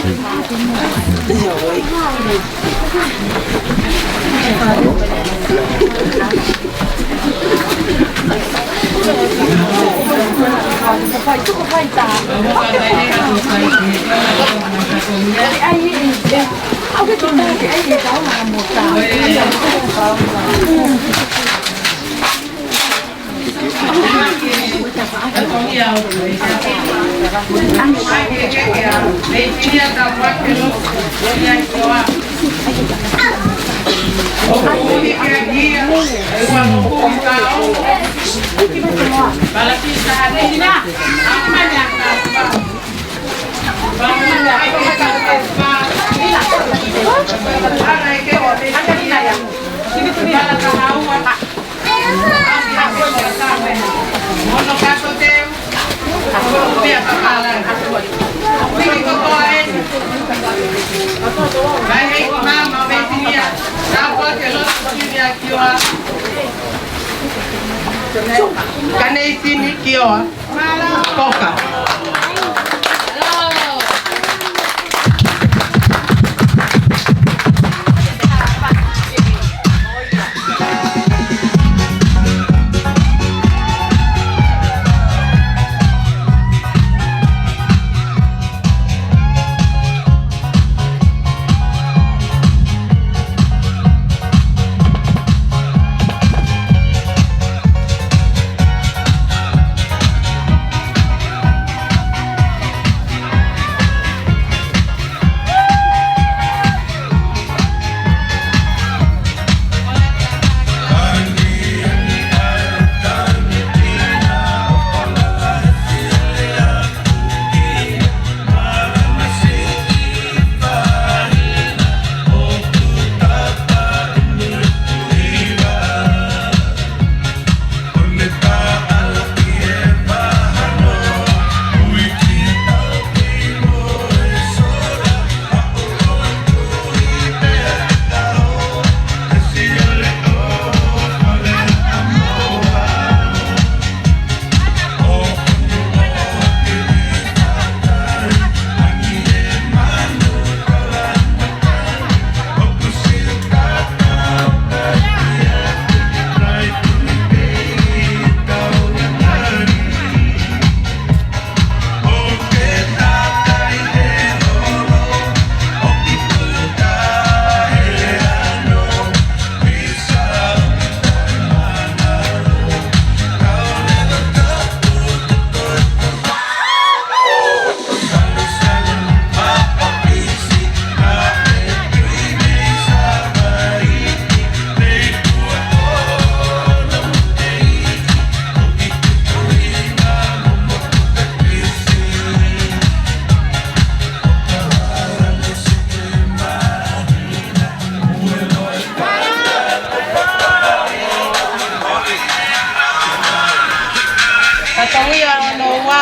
Kaneisini Kioa. Koka. Ka tau ia ono ua,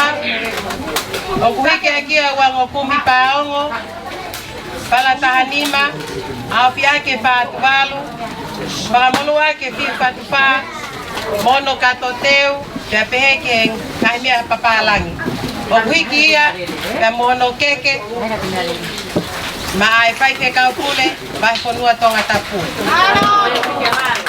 ʻoku hiki ʻaki ʻa e ongo kumi pāongo, pala taha nima, ʻAofia ke fā tuvalu, fakamolū ke fiu fā tufā, mo hono kato teu, pea pehē ki he ngaahi meʻa papālangi. ʻOku hiki ia, pea mo hono keke, maʻa e faifekau pule, Vahefonua Tongatapu. Vamos, vamos.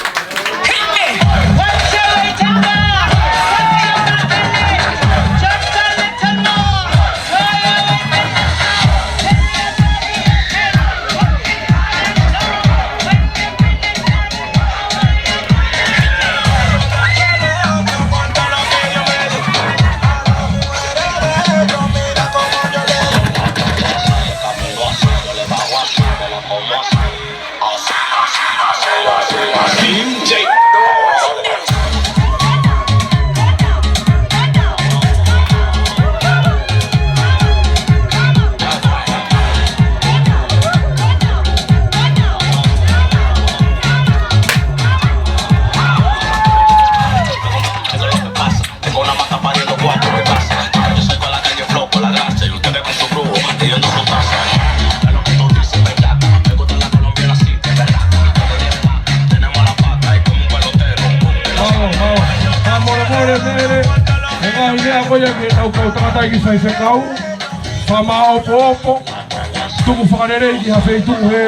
Fakamolomole, Mele. He ngaahi meʻa ko ia ke tau kau tangata ki faifekau. Fakamāʻopoʻopo. Tuku fakalelei ki ha feituʻu he,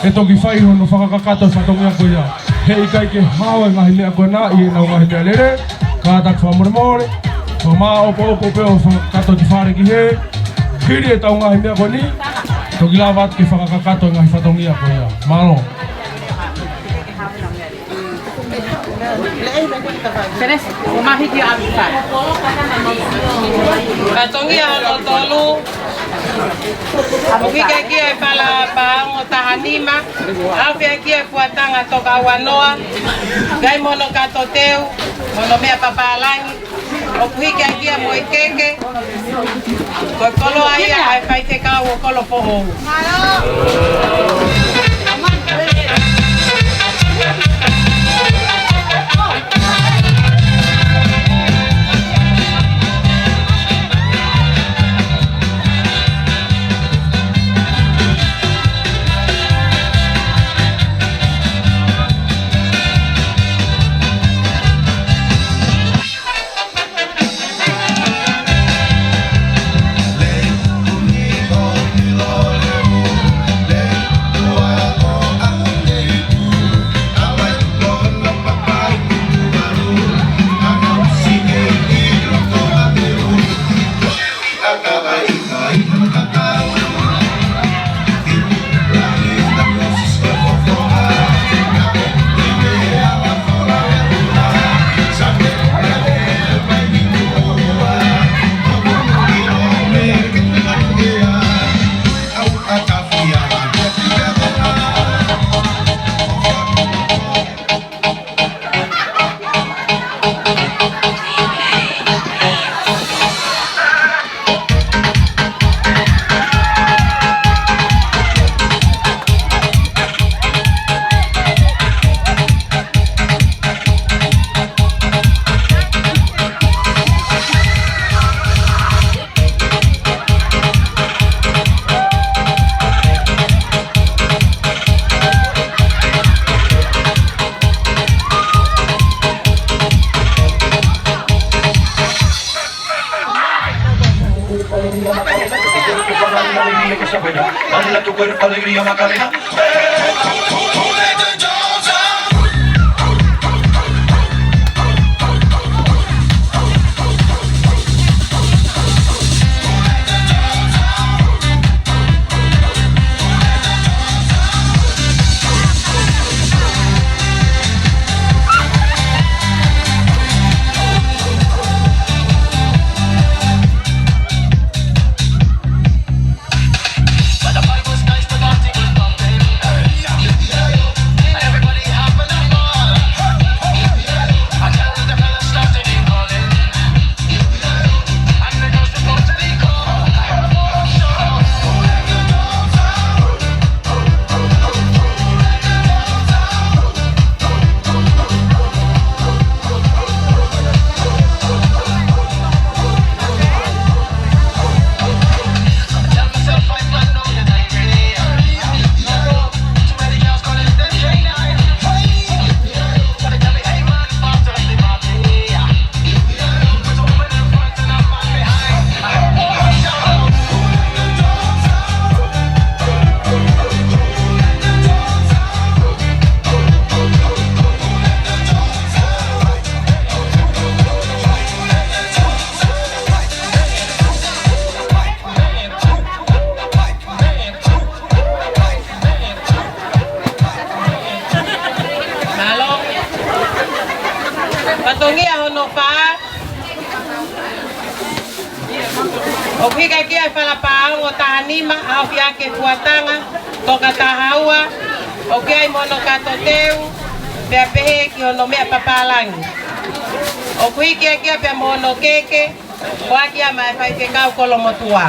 ʻe toki fai hono fakakakato e fatongia ko ia. Heʻikai ke hao e ngaahi meʻa ko ena ʻi heʻenau ngaahi meʻalele, kātaki fakamolemole, fakamāʻopoʻopo pē ʻo fakakakato ki fale ki hē, hili ʻetau ngaahi meʻa ko eni, toki lava atu ke fakakakato e ngaahi fatongia ko ia. Mālō. Pēlesi, ʻo mahiki ʻa Vita. Fatongia hono tolu. ʻOku hiki ʻaki e fala paongo taha nima. ʻAofia ki he fuatanga toka ua noa. Ngaahi mo hono kato teu, mo hono meʻa papālangi. ʻOku hiki ʻaki ia mo e keke. Ko e koloa ia ʻa e faifekau ʻo Kolofoʻou. ʻOku hiki ʻaki ia ʻe Fala Pāongo taha nima, ʻaofi ʻaki e fuatanga, toka taha ua, ʻoku ʻi ai mo hono kato teu, pea pehē ki hono meʻa papālangi. ʻOku hiki ʻaki ia pea mo hono keke, ʻoku ʻohake ia maʻa e faifekau Kolomotuʻa.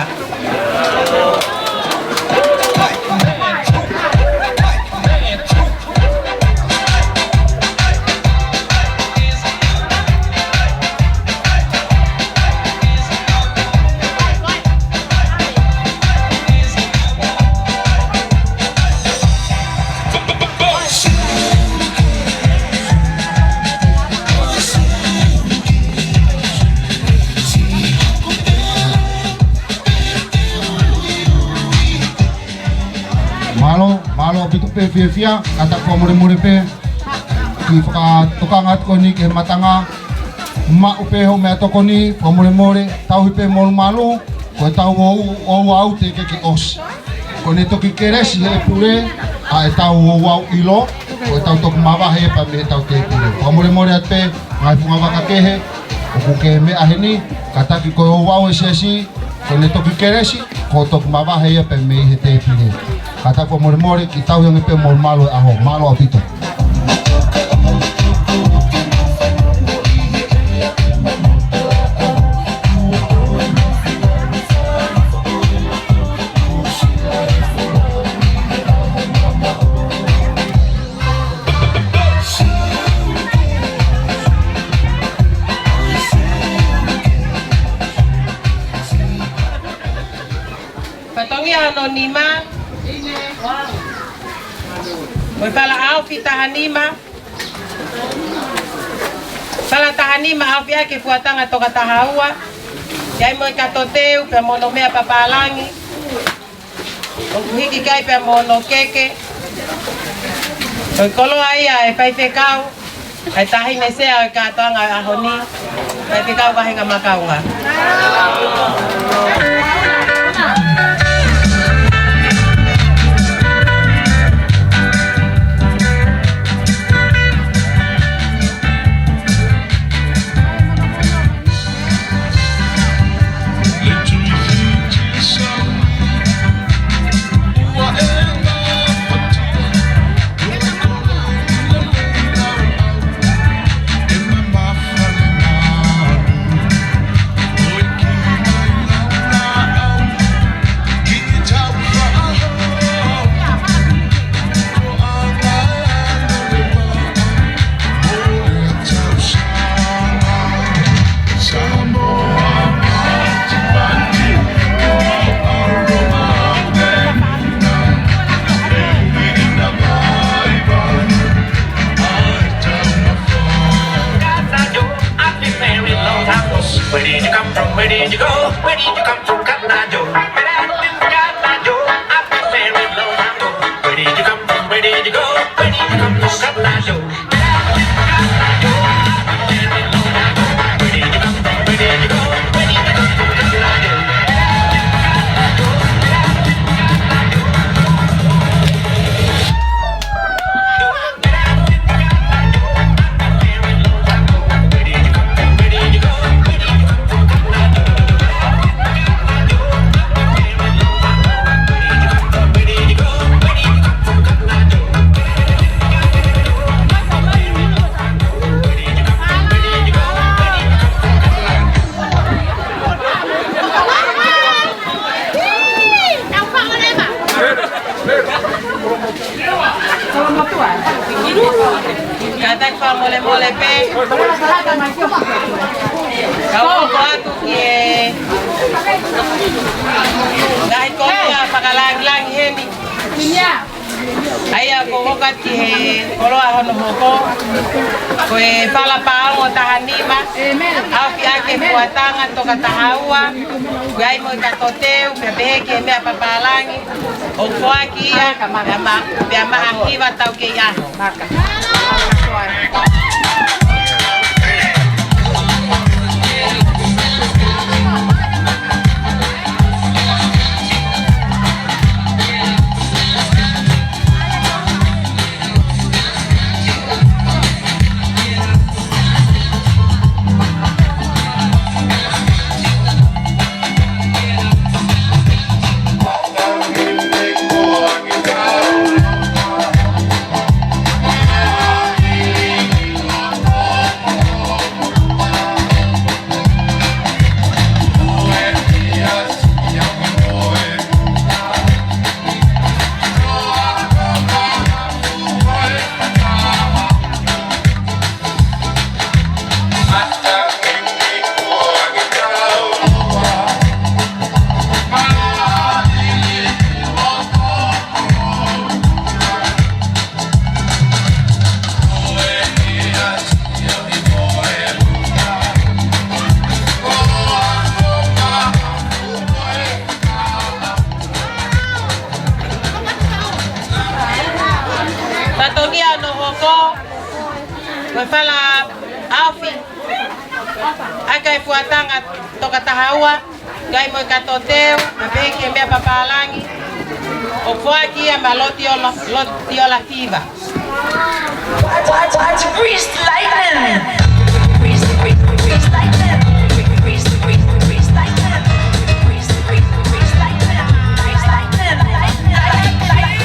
Mālō, mālō ʻaupito pē fiefia, kātaki fakamolemole pē. Kiʻi fakatokanga atu ko eni ki he matanga. Maʻu pē hoʻo meʻatokoni, fakamolemole, tauhi pē molumalu, ko ʻetau ou, ouau teʻeki ke ʻosi. Ko ʻene toki kelesi ʻe he pule, ʻa ʻetau ouau ʻilo, ko ʻetau toki mavahe ia pea mei heʻetau tēpile. Fakamolemole atu pē, ngaahi fungavaka kehe, ʻoku ke meʻa heni, kātaki ko e ouau ʻa e siasi, ko ʻene toki kelesi, ko e toki mavahe ia pea mei he tēpile. Kātaki fakamolemole, kiʻi tauhi ange pē molumalu e ʻaho, mālō ʻaupito. Fatongia hono nima. Ko e Fala ʻAofi taha nima. Fala taha nima ʻaofi ʻaki e fuatanga toka taha ua. ʻI ai mo e kato teu pea mo hono meʻa papālangi. ʻOku hiki ʻaki ia pea mo hono keke. Ko e koloa ia ʻa e faifekau, ʻa e taʻahine sea ʻo e kātoanga ʻo e ʻaho ni, faifekau Vahenga Makaunga. Where did you come from? Where did you go? Where did you come from? Where did you come from? Where did you go? Where did you come from? Kātaki fakamolemole pē. Kau hoko atu ki he ngaahi koloa fakalangilangi heni. ʻA ia ʻoku hoko atu ki he koloa hono hoko. Ko e Fala Pāongo taha nima. ʻAofi ʻaki e fuatanga toka taha ua. ʻI ai mo e kato teu, pea pehē ki he meʻa papālangi, ʻoku ʻohake ia, pea ma-, pea maʻa hiva taukei ʻaho. Ko e fala ʻaofi ʻaki ʻa e fuatanga tokatahaua, kae ʻumaʻā e kato teu, kae pehē ki he meʻa papālangi, ʻo foaki ia maʻa Lotiola, Lotiola Fiva. Watch, watch, watch, Grease Lightning. Grease, Grease, Grease Lightning. Grease, Grease, Grease Lightning. Grease, Grease, Grease Lightning. Grease Lightning, Lightning, Lightning, Lightning.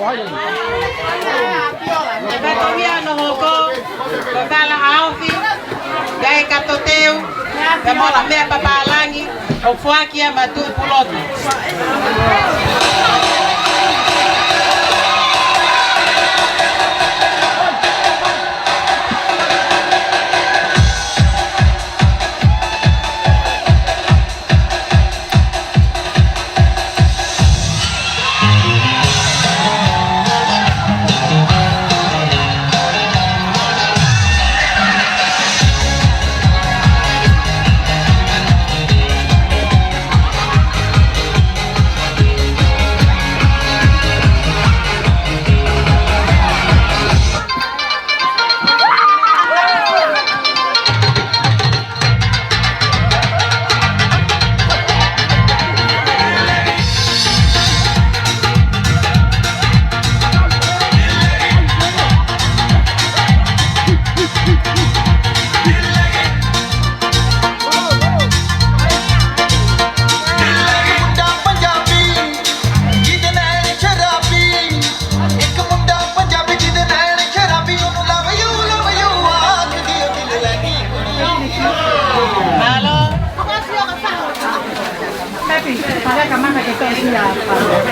Ko e fatongia hono hoko, ko e fala ʻaofi, kae kato teu, kae mo e meʻa papālangi, ʻo foaki ia maʻa Tuʻi Pulotu.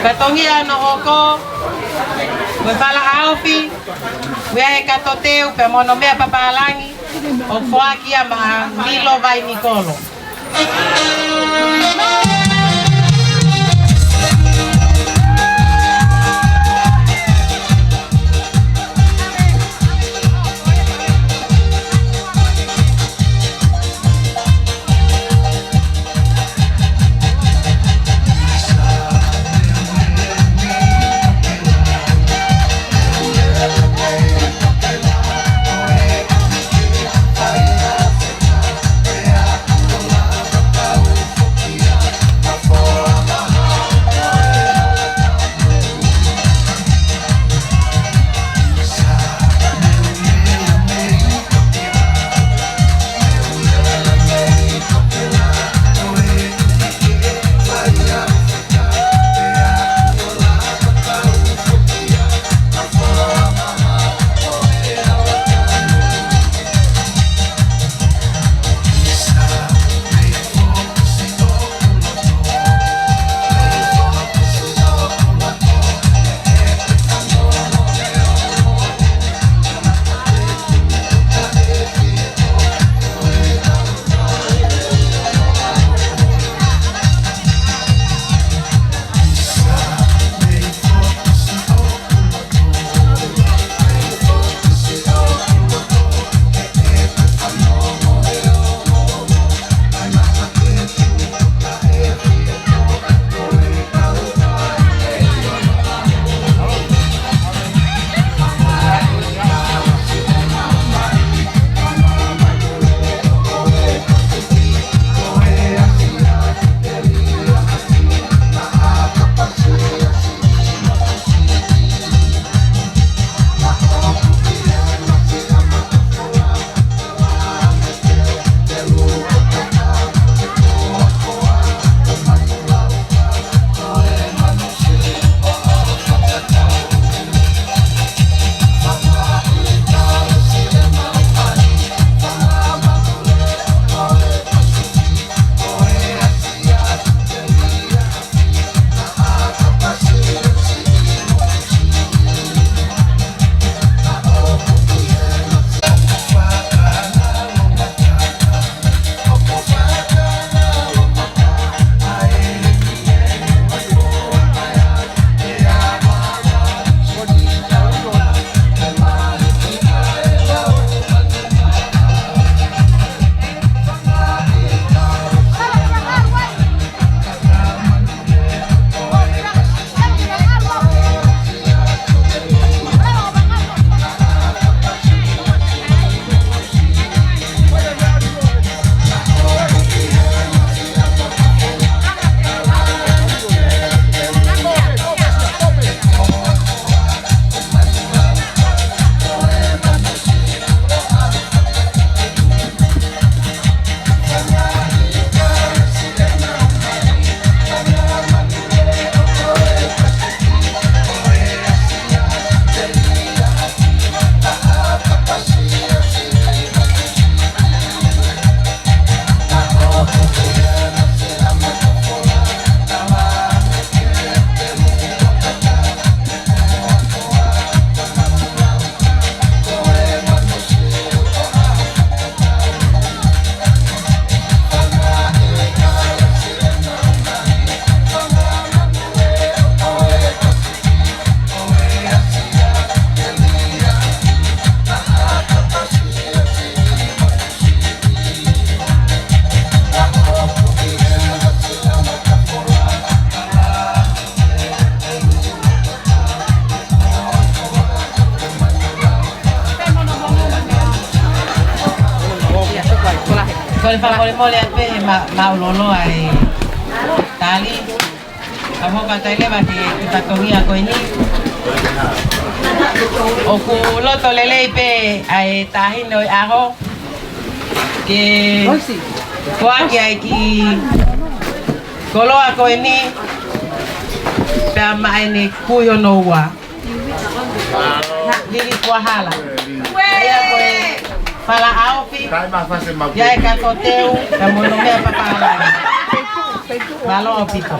Fatongia hono hoko, ko e fala ʻaofi, ʻumaʻā e kato teu, pea mo hono meʻa papālangi, ʻo foaki ia maʻa Milo Vainikolo. Fakamolemole atu pē he ma-, mālōlō ʻa e tali. Ka mou ka taile va ki he fatongia ko eni. ʻOku loto lelei pē ʻa e Taʻahine ʻo e ʻAho ke foaki ʻa e kiʻi koloa ko eni pea maʻa ʻene kui hono ua. Lili Kuahala. ʻA ia ko e fala ʻaofi ia ʻe Katoteu, ka mo hono meʻa papālangi. Mālō ʻaupito.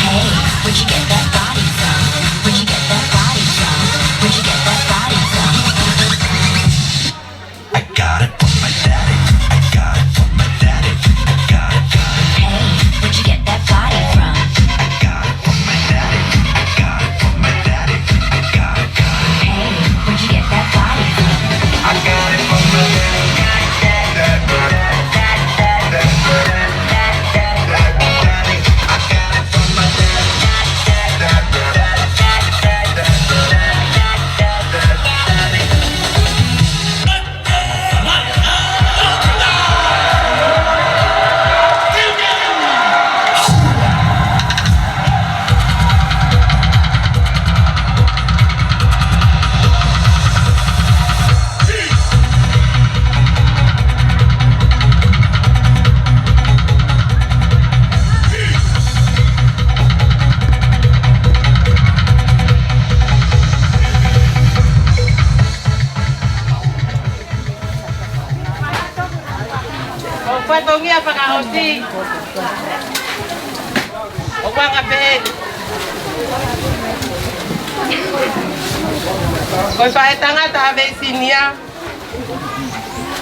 Hey, where'd you get that body from? Where'd you get that body from? Where'd you get that body from? I got it from my daddy. I got it from my daddy. I got it, got it. Hey, where'd you get that body from? I got it from my daddy. I got it from my daddy. I got it, got it. Hey, where'd you get that body from? I got it from my daddy. Ko e fatongia fakaʻosi ʻoku anga pehē ni. Ko e faʻētangata ʻa Veisinia,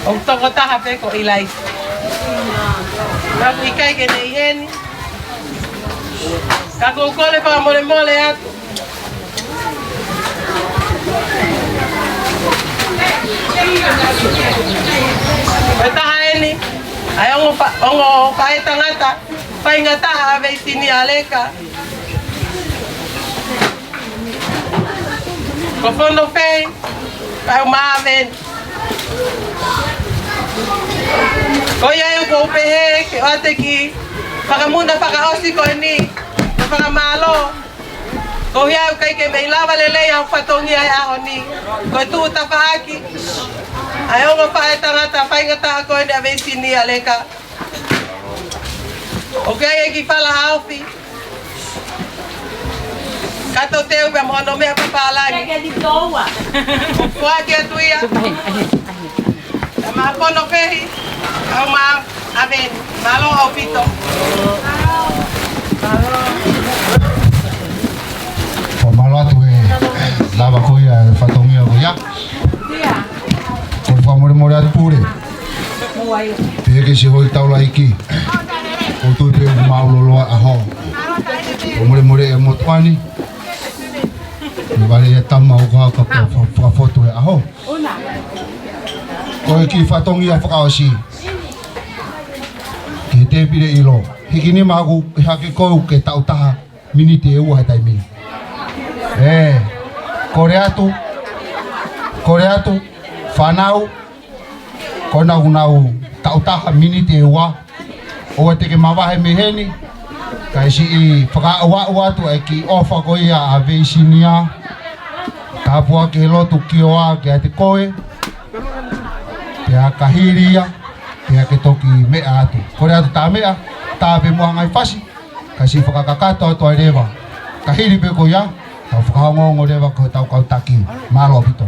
ʻoku tokotaha pē ko ʻIlaisi. Ka ʻoku ʻikai ke ne ʻi heni. Ka ʻoku ou kole fakamolemole atu. Ko e taha eni ʻa e ongo fa-, ongo faʻētangata faingataʻa ʻa Veisinia Leka. Ko Fono Fei, kae ʻumaʻā ʻa Veni. Ko ia ʻoku ou pehē ke ʻoatu e kiʻi fakamuna fakaʻosi ko eni, ʻo fakamālō. Ko ia ʻoku ʻikai ke mei lava lelei ʻa e fatongia ʻo e ʻaho ni. Ko e tuʻu tafaʻaki ʻa e ongo faʻētangata faingataʻa ko eni ʻa Veisinia Leka. ʻOku ʻi ai e kiʻi fala ʻaofi. Katoteu pea mo hono meʻa papālangi. Ke di toua. ʻOku foaki atu ia. Ka mo Fono Fei, kae ʻumaʻā ʻa Veni. Mālō ʻaupito. Fakamālō atu he lava ko ia e fatongia ko ia. Ko e fakamolemole atu Pule. Pea ke si hoi taulaʻeiki. ʻOku ou tui pē ʻoku mālōlō ʻa e ʻaho. ʻOku molemole e motuʻa ni. ʻE vale e tama ʻoku haka ka fa-, fakafotu e ʻaho. Ko e kiʻi fatongia fakaʻosi. Ki he tēpile ʻilo. Hiki nima ʻoku ke hake kou ke taʻu taha. Miniti ʻe ua he taimi ni. ʻE, kole atu, kole atu, fānau, ko ena ʻoku nau taʻu taha miniti ʻe ua, ʻoua te ke mavahe mei heni, kae siʻi fakaʻauʻau atu ʻa e kiʻi ʻofa ko ia ʻa Veisinia, tāpuaki he lotu kioa kiate koe, pea ka hili ia, pea ke toki meʻa atu. Kole atu tā meʻa, tā pē mo e ngaahi fasi, ka siʻi fakakakato atu ai leva. Ka hili pē ko ia, tau fakaongoongo leva ko hotau kau taki. Mālō ʻaupito.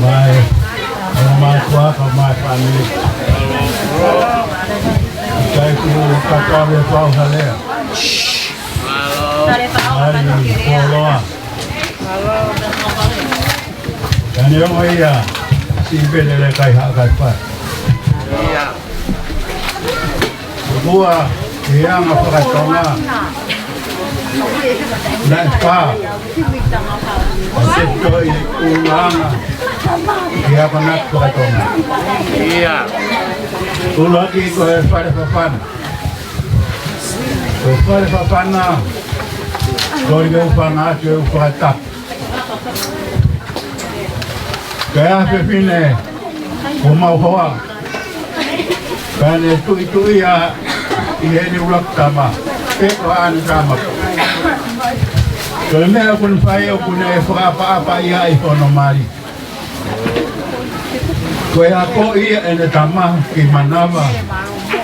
Mai, mai kuaka, mai fāmili. Kai ku kakawe pau halea. Ai, koloa. Ka neongo ia, siʻi pē lele kai haʻa kai fai. Kua, e anga fakatonga. Naʻe pā. Se toi ʻulungaanga. Ki he akonaki fakatonga. ʻUluaki ko e fale fafana. Ko e fale fafana. Ko e ʻuhinga atu e ʻū fakatapu. Ko e fefine, ko mau hoa. Ka ne tuʻituʻia ʻi heʻene ʻuluaki tama. Pe ko ʻene tama. Ko e meʻa ʻoku ne fai ʻoku ne fakaʻapaʻapa ia ʻi hono mali. Ko e ako ia ʻene tama ki manava.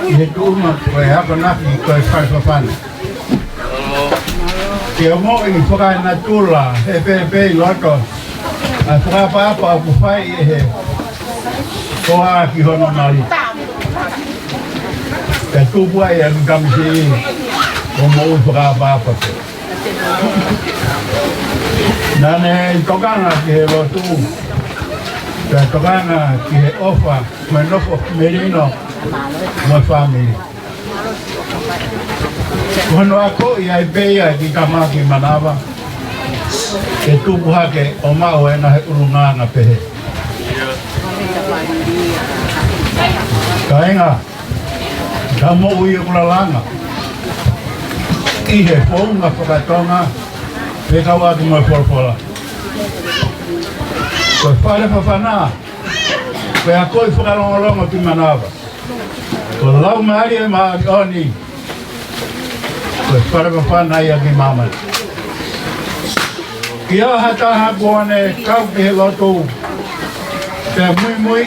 ʻI he tuʻunga ko e akonaki ko e fale fafana. Ke ongoʻi fakaenatula, he pēpē ʻi loto. ʻA e fakaʻapaʻapa ʻoku fai ʻe he hoa ki hono mali. Ke tupu ai ʻa e tamasiʻi ʻo moʻui fakaʻapaʻapa pē. Naʻa ne tokanga ki he lotu. Pea tokanga ki he ʻofa, mo e nofo melino, mo e fāmili. Ko hono akoʻi ai pē ia ki tama ki manava. Ke tupu hake ʻo maʻu ʻena he ʻulungaanga pehē. Kāinga, ka moʻui ʻoku lalanga. ʻI he founga fakatonga, pe kau atu mo e folofola. Ko e fale fafana, ko e akoʻi fakalongolongo ki manava. Ko e Laumālie Māʻoniʻoni, ko e fale fafana ia ki māmani. Ki ha taha kuo ne kau ki he lotu, pea muimui,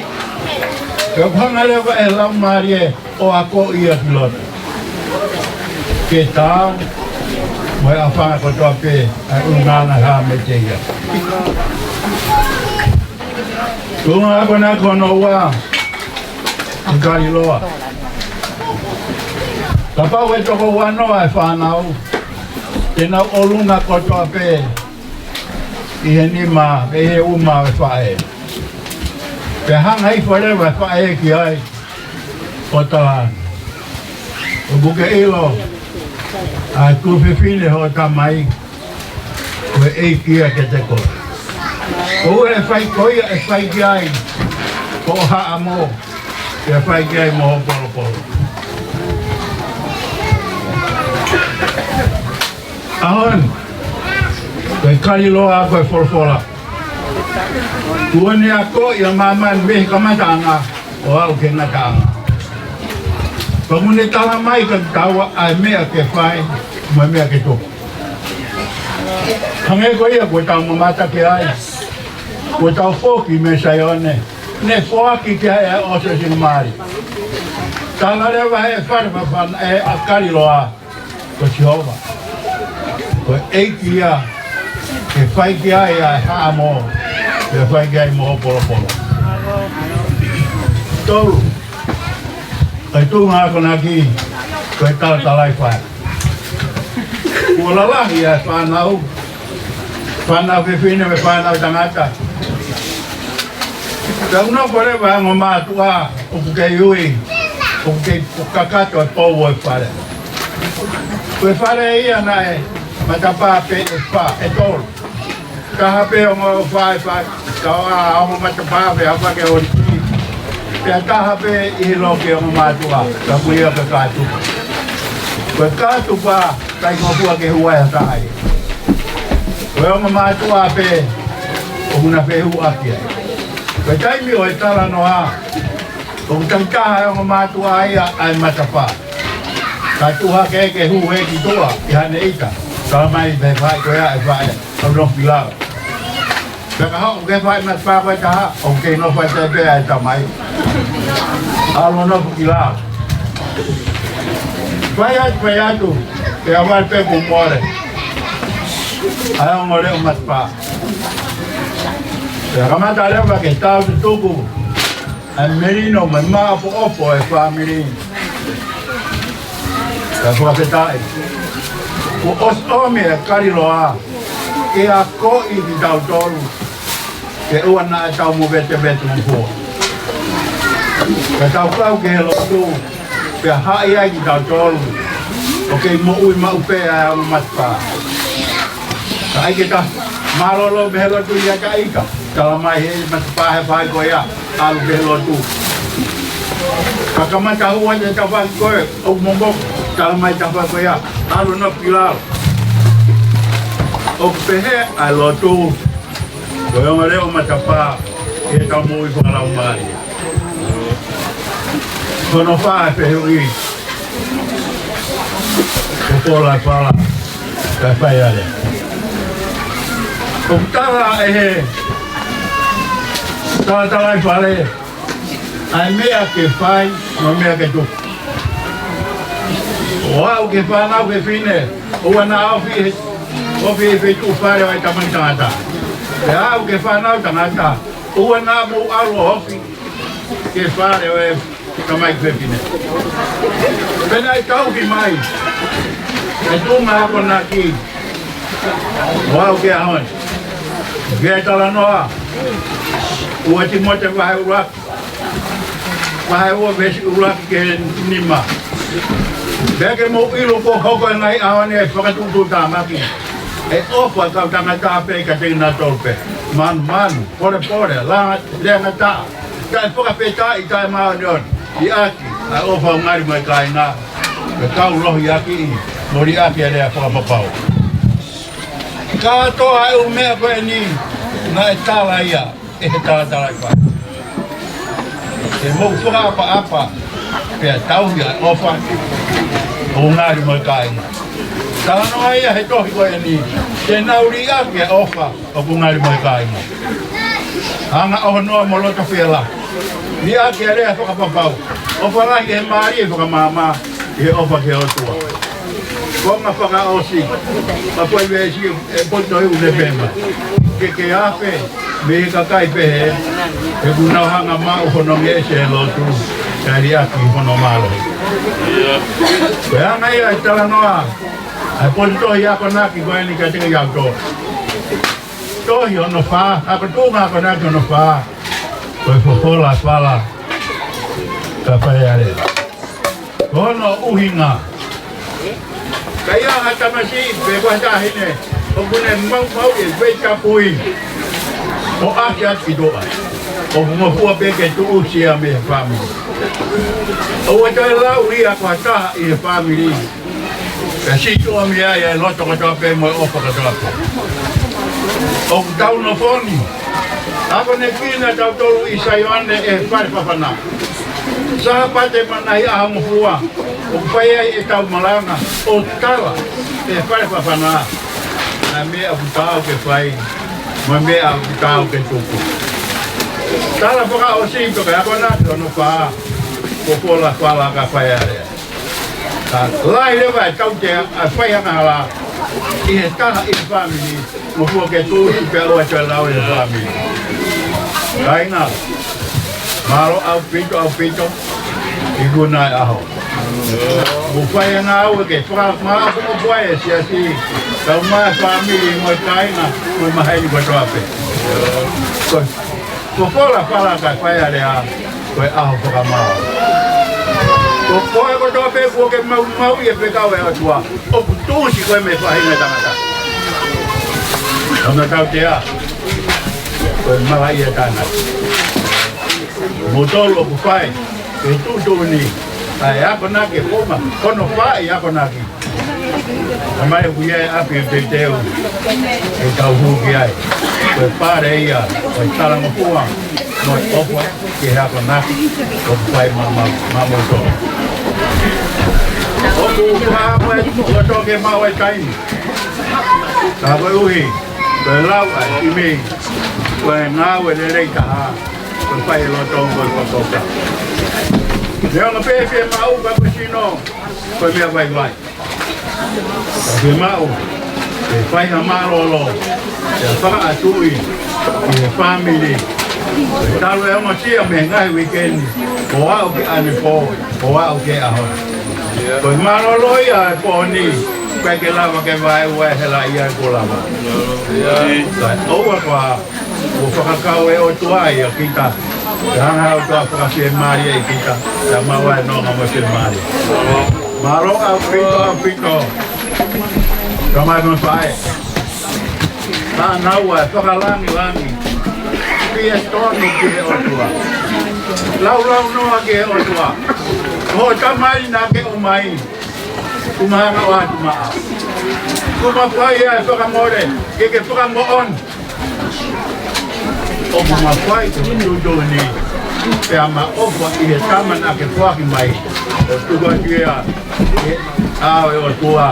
pea ʻoku hanga leva ʻe he Laumālie ʻo akoʻi ia ki loto. Ke taau, mo e ʻafanga kotoa pē, ʻa e ʻulungaanga hā mei te ia. Tuʻunga akonaki hono ua, ʻi Kaliloa. Kapau ʻe toko uanoa e fānau, te nau ʻolunga kotoa pē, ʻi he nima, ʻi he uma e faʻē. Pea hanga hifo leva e faʻē ki ai, ʻo tala ange. ʻOku ke ʻilo, ʻa e tuofefine hoʻo tamai, ko e ʻeiki ia kiate koe. Ko e fai ko ia ʻe fai ki ai, ko haʻamo, ʻe fai ki ai mo hoʻo polopolo. ʻAho ni, ko e Kaliloa ko e folofola. Kuo ne akoʻi ʻa māmani mei he kamataʻanga ʻo aʻu ki he ngataʻanga. Pea kuo ne tala mai kiate kitaua ʻa e meʻa ke fai, mo e meʻa ke tuku. Hangē ko ia kuo tau mamata ki ai. Kuo tau foki mei Saione. Ne foaki ki ai ʻa e ʻosi ʻo e singamālie. Tala leva ʻe he fale fafana ʻe ʻa Kaliloa. Ko Sihova. Ko e ʻeiki ia, ke fai ki ai ʻa e haʻamo, ke fai ki ai mo hoʻo polopolo. Tolu, ko e tuʻunga akonaki, ko e talatalaifale. Kuo lalahi ʻa e fānau, fānau fefine mo e fānau tangata. Pea ʻoku nofo leva e ongo mātuʻa, ʻoku kei ui, ʻoku kei kakato e pou ʻo e fale. Ko e fale ia naʻe matapā pē ʻe fā, ʻe tolu. Taha pē ongo fā ʻe fā, ka ʻa ongo matapā pē ʻa fā ke ʻoli ki. Pea taha pē ʻi he loki ongo mātuʻa, ka ko ia ko e kātupa. Ko e kātupa, ʻikai ngofua ke hū ai ha taha ia. Ko e ongo mātuʻa pē, ʻoku na fehuʻaki ai. Ko e taimi ʻo e talanoa, ʻoku takitaha e ongo mātuʻa ia ʻa e matapā. Ka tuʻu hake ke hū hē ki tuʻa, ʻi haʻane ʻita. Tala mai pē fai ko ia ʻe fai, ʻo nofo ki lalo. Pea ka hoko ke fai matapā ko ē ʻe taha, ʻoku kei nofo atu pē ʻa e tamai. ʻAlu ʻo nofo ki lalo. Fai atu, fai atu, pea ʻalu pē kuo mole ʻa e ongo leʻo matapā. Pea kamata leva ke tau tutuku ʻa e melino mo e maʻopoʻopo ʻo e fāmili. Pea fakafetaʻi, kuo ʻosi ʻomi ʻa e kaliloa ke akoʻi kitautolu ke ʻoua naʻa tau movetevete mo fua. Ka tau kau ki he lotu, pea haʻi ai kitautolu ʻo kei moʻui maʻu pē ʻa e ongo matapā. Ka ʻai ke ta mālōlō mei he lotu ia ka ʻikai. Tala mai he matapā he fai ko ia, ʻalu ki he lotu. Ka kamata hua ʻa e tafaʻaki ko ē ʻoku momoko, tala mai tafaʻaki ko ia, ʻalu ʻo nofo ki lalo. ʻOku pehē ʻa e lotu ko e ongo leʻo matapā ʻi heʻetau moʻui fakalaumālie. Ko hono fā ʻa e fehuʻi, folofola ʻa e fala kae fai ʻa e lea. ʻOku tala ʻe he talatalaifale ʻa e meʻa ke fai mo e meʻa ke tuku. ʻO aʻu ki he fānau fefine, ʻoua naʻa ofi he, ofi he feituʻu fale ʻo e tamaiki tangata. Pea aʻu ki he fānau tangata, ʻoua naʻa mou ʻalu ʻo ofi ki he fale ʻo e tamaiki fefine. Pea naʻe tauhi mai ʻe he tuʻunga akonaki ʻo aʻu ki he ʻaho ni. Pea talanoa, ua Tīmote vahe ʻuluaki, vahe ua veesi ʻuluaki ki he nima. Pea ke mou ʻilo kuo hoko ʻi he ngaahi ʻaho ni ʻa e fakatuʻutuʻutāmaki, ʻe ʻofa ʻa e kau tangata pē kiate kinautolu pē. Manumanu, polepole, langa-, leangataʻa, taʻefakafetaʻi, taʻemāʻoniʻoni, liʻaki ʻa e ʻofa ʻoku ngali mo e kāinga, pea kau lohiakiʻi mo liʻaki ʻa e lea fakapapau. Kātoa ʻa e ʻū meʻa ko eni naʻe tala ia ʻe he talatalaifale. Ke mou fakaʻapaʻapa pea tauhi ʻa e ʻofa ʻoku ngali mo e kāinga. Talanoa ia he tohi ko eni, te nau liʻaki ʻa e ʻofa ʻoku ngali mo e kāinga. Anga ʻohonoa mo loto fielahi. Liʻaki ʻa e lea fakapapau. ʻOfa lahi ʻi he mālie, fakamaama ʻi he ʻofa ki he ʻOtua. Konga fakaʻosi ʻa e foʻi veesi ʻe potu ʻi he ʻū Nīfai. Ke ke afe mei he kakai pehē, he ʻoku nau hanga ʻo maʻu hono ngeʻesi ʻi he lotu, kae liʻaki hono mālohi. Ko e anga ia ʻa e talanoa ʻa e potu tohi akonaki ko eni kiate kitautolu. Tohi hono fā, ako tuʻunga akonaki hono fā, ko e folofola ʻa e fala kae fai ʻa e lea. Ko hono ʻuhinga, ka ʻi ai ha tamasiʻi pe ko ha taʻahine ʻoku ne maumauʻi e fei tapui ʻo ʻasi atu ki tuʻa, ʻoku ngofua pē ke tuʻusi ia mei he fāmili. ʻOua toe lau ia ko ha taha ʻi he fāmili, pea sio atu mei ai ʻa e loto kotoa pē mo e ʻofa kotoa pē. ʻOku tau nofo ni, akonekina kitautolu ʻi Saione ʻi he fale fafana. Sāpate mo e ngaahi ʻaho ngofua ʻoku fai ai ʻetau malanga ʻo tala ʻi he fale fafana ʻa e meʻa ʻoku taau ke fai mo e meʻa ʻoku taau ke tuku. Tala fakaʻosi ʻo e akonaki hono fā, ko e folofola ʻa e fala kae fai ʻa e lea. Ka lahi leva e tautea ʻa e fai angahala ʻi he taha ʻi he fāmili, ngofua ke tuʻusi pea ʻoua toe lau ʻe he fāmili. Kāinga, mālō ʻaupito, ʻaupito, ikunaʻi ʻaho. Mou fai e ngāue ke fakamāʻopoʻopo ai e siasi, kae ʻumaʻā e fāmili mo e kāinga, mo e maheni kotoa pē. Ko e folofola ʻa e fala kae fai ʻa e lea, ko e ʻaho fakamaau. Ko koe kotoa pē kuo ke maumauʻi e fekau ʻa e ʻOtua, ʻoku tuʻusi koe mei he faʻahinga ʻo e tangata. Ko hono tautea, ko e malaʻia ʻa e tānaki. Moutolu ʻoku fai e tuʻutuʻuni ʻa e akonaki ʻi he konga hono fā ʻi he akonaki. Ka mai ʻoku ʻi ai e ʻapi ʻo e teuteu ke tau hū ki ai. Ko e pale ia ʻo e talangofua mo e ʻofa ki he akonaki ʻoku fai maʻa, maʻa, maʻamoutolu. ʻOku hā mai ʻo toki maʻu e taimi. Ka koeʻuhi ko e lau ʻa e ʻīmeili, Ko e ngāue lelei taha, ko e fai e lotolotonga ko e fakafoki. Neongo pē fiemaʻu ka ko e sino, ko e meʻa vaivai. Ka fiemaʻu ke fai ha mālōlō, ke fakaʻatuʻi ki he fāmili. Talu e ongosia mei he ngaahi uike ni, ʻo aʻu ki ʻanepō, ʻo aʻu ki he ʻaho. Ko e mālōlō ia e pō ni, ʻikai ke lava ke vaeua e hela ia ʻoku lava. Kae ʻoua kuo fakakau e ʻOtua ia kita. Ke hanga ʻe he ʻOtua ʻo fakafiemālieʻi kita, ke maʻu ai e nonga mo e fiemālie. Mālō ʻaupito, ʻaupito. Tamai mo e faʻē. Naʻa nau ʻa e fakalangilangi. Fietonu ki he ʻOtua. Laulaunoa ki he ʻOtua. Ko hoʻo tamai naʻa ke ʻomai. Kuo ma hanga ʻo ʻatu maʻa. Kuo ma fai ʻa e fakamole, ke ke fakamoʻoni. ʻOku ma fai ko e tuʻutuʻuni, pea ma ʻofa ʻi he tama naʻa ke foaki mai. ʻO tuku atu ia, ʻi he ʻao ʻo e ʻOtua,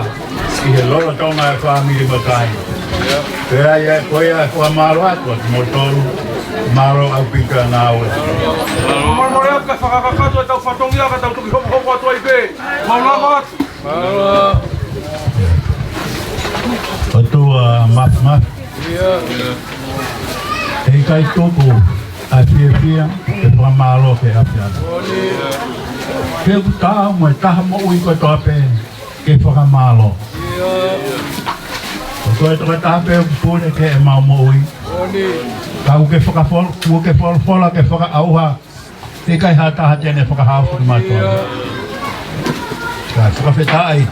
ʻi he lotolotonga e fāmili mo e kāinga. Pea ʻi he ko ia e fakamālō atu ʻa kimoutolu, mālō ʻaupito e ngāue. Mole mole atu ka fakakakato ʻetau fatongia ka tau toki hokohoko atu ai pē. Mau lava atu. ʻOtua Māfimafi. ʻE ʻikai tuku ʻa e fiefia ke fakamālō ki he ʻAfiona. Ke u taau mo e taha moʻui kotoa pē ke fakamālō. Ko koe tokotaha pē ʻoku pule ki heʻemau moʻui. Ka ʻoku ke fakafol-, ʻoku ke folofola ke fakaʻauha. ʻIkai ha taha te ne fakahaofi kimautolu. Ka fakafetaʻi.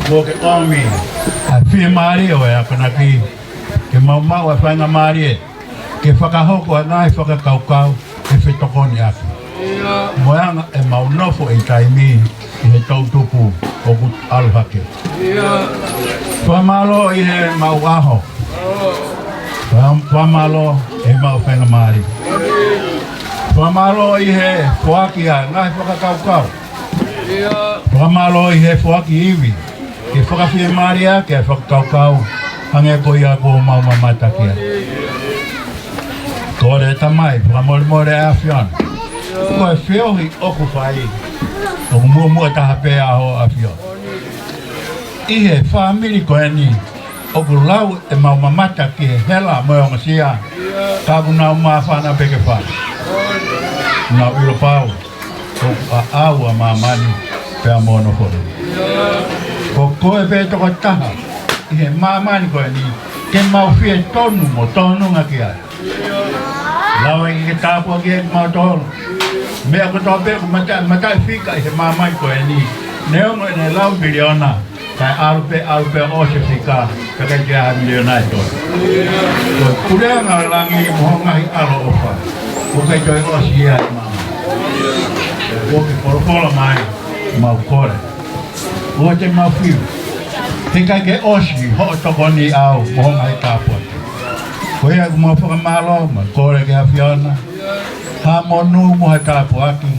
Kuo ke ʻomi ʻa e fiemālie ʻo e akonaki. Ke mau maʻu ʻa e faingamālie. Ke fakahoko ʻa e ngaahi fakakaukau. Ke fetokoniʻaki. Mo e anga ʻemau nofo ʻi he taimi. ʻI he toʻutupu ʻoku ʻalu hake. Fakamālō ʻi heʻemau ʻaho. Fa-, fakamālō ʻi heʻemau faingamālie. Fakamālō ʻi he foaki ʻa e ngaahi fakakaukau. Fakamālō ʻi he foaki ivi. Ke fakafiemālie ʻaki ʻa e fakakaukau. Hangē ko ia kuo mau mamata ki ai. Kole Tamai, fakamolemole ʻAfiona. Ko e feohi ʻoku fai. ʻOku muʻomuʻa taha pē ʻa hoʻo ʻAfio. ʻI he fāmili ko eni, ʻoku lau ʻemau mamata ki he hela mo e ongosia. Ka ʻoku nau māfana pē ke fai. Nau ʻilo pau, ʻoku ʻaʻau ʻa māmani pea mo hono fonua. Ko koe pē tokotaha, ʻi he māmani ko eni, ke mau fietonu mo tōnunga ki ai. Lava ke ke tāpuakiʻi kimautolu. Meʻa kotoa pē ʻoku mata-, mataʻifika ʻi he māmani ko eni. Neongo ʻene lau miliona, kae ʻalu pē, ʻalu pē ʻo ʻosi e fika, pea ʻikai ke ʻi ai ha miliona ʻe tolu. Ko e puleʻanga ʻo langi mo hoʻo ngaahi ʻaloʻofa. ʻOku ʻikai toe ʻosi ia ʻi māmani. ʻOku ke folofola mai, mau kole. ʻOua te mau fiu. He ʻikai ke ʻosi hoʻo tokoni ʻau mo hoʻo ngaahi tāpuaki. Ko ia ʻoku mau fakamālō, mau kole ki he ʻAfiona. Ha monū mo ha tāpuaki.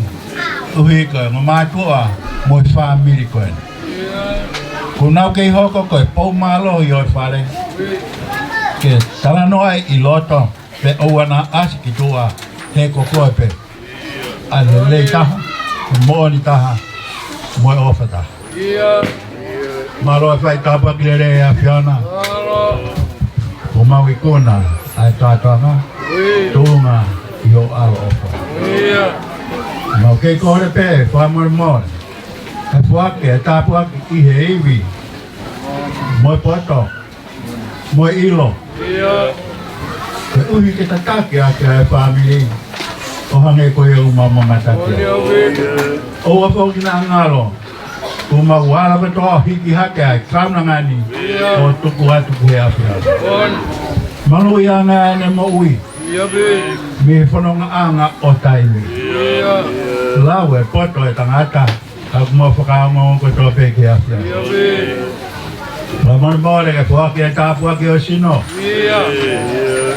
ʻUhi ko e ongo mātuʻa mo e fāmili ko eni. Kuo nau kei hoko ko e pou mālohi ʻo e fale. Ke talanoa ʻi loto, pe ʻoua naʻa ʻasi ki tuʻa, he ko koe pē. ʻA e lelei taha, moʻoni taha, mo e ʻofa taha. Mālō e fai tāpuaki lelei ʻa e ʻAfiona. Kuo mau ikuna ʻa e kātoanga, tuʻunga ʻi hoʻo ʻaloʻofa. Mau kei kole pē, fakamolemole. ʻE foaki e tāpuaki ʻi he ivi, mo e poto, mo e ʻilo. Koeʻuhi ke tataki ʻaki ʻa e fāmili, ʻo hangē ko ia ʻoku mau mamata ki ai. ʻOua foki naʻa ngalo, kuo mau ala kotoa ʻo hiki hake ʻa e kaunanga ni, ʻo tuku atu ki he ʻAfiona. Maluʻiaʻanga ʻene moʻui, mei he fonongaʻanga ʻo taimi. Lau e poto e tangata, ka ʻoku mau fakaongoongo kotoa pē ki he ʻAfiona. Fakamolemole ke foaki e tāpuaki ʻo e sino.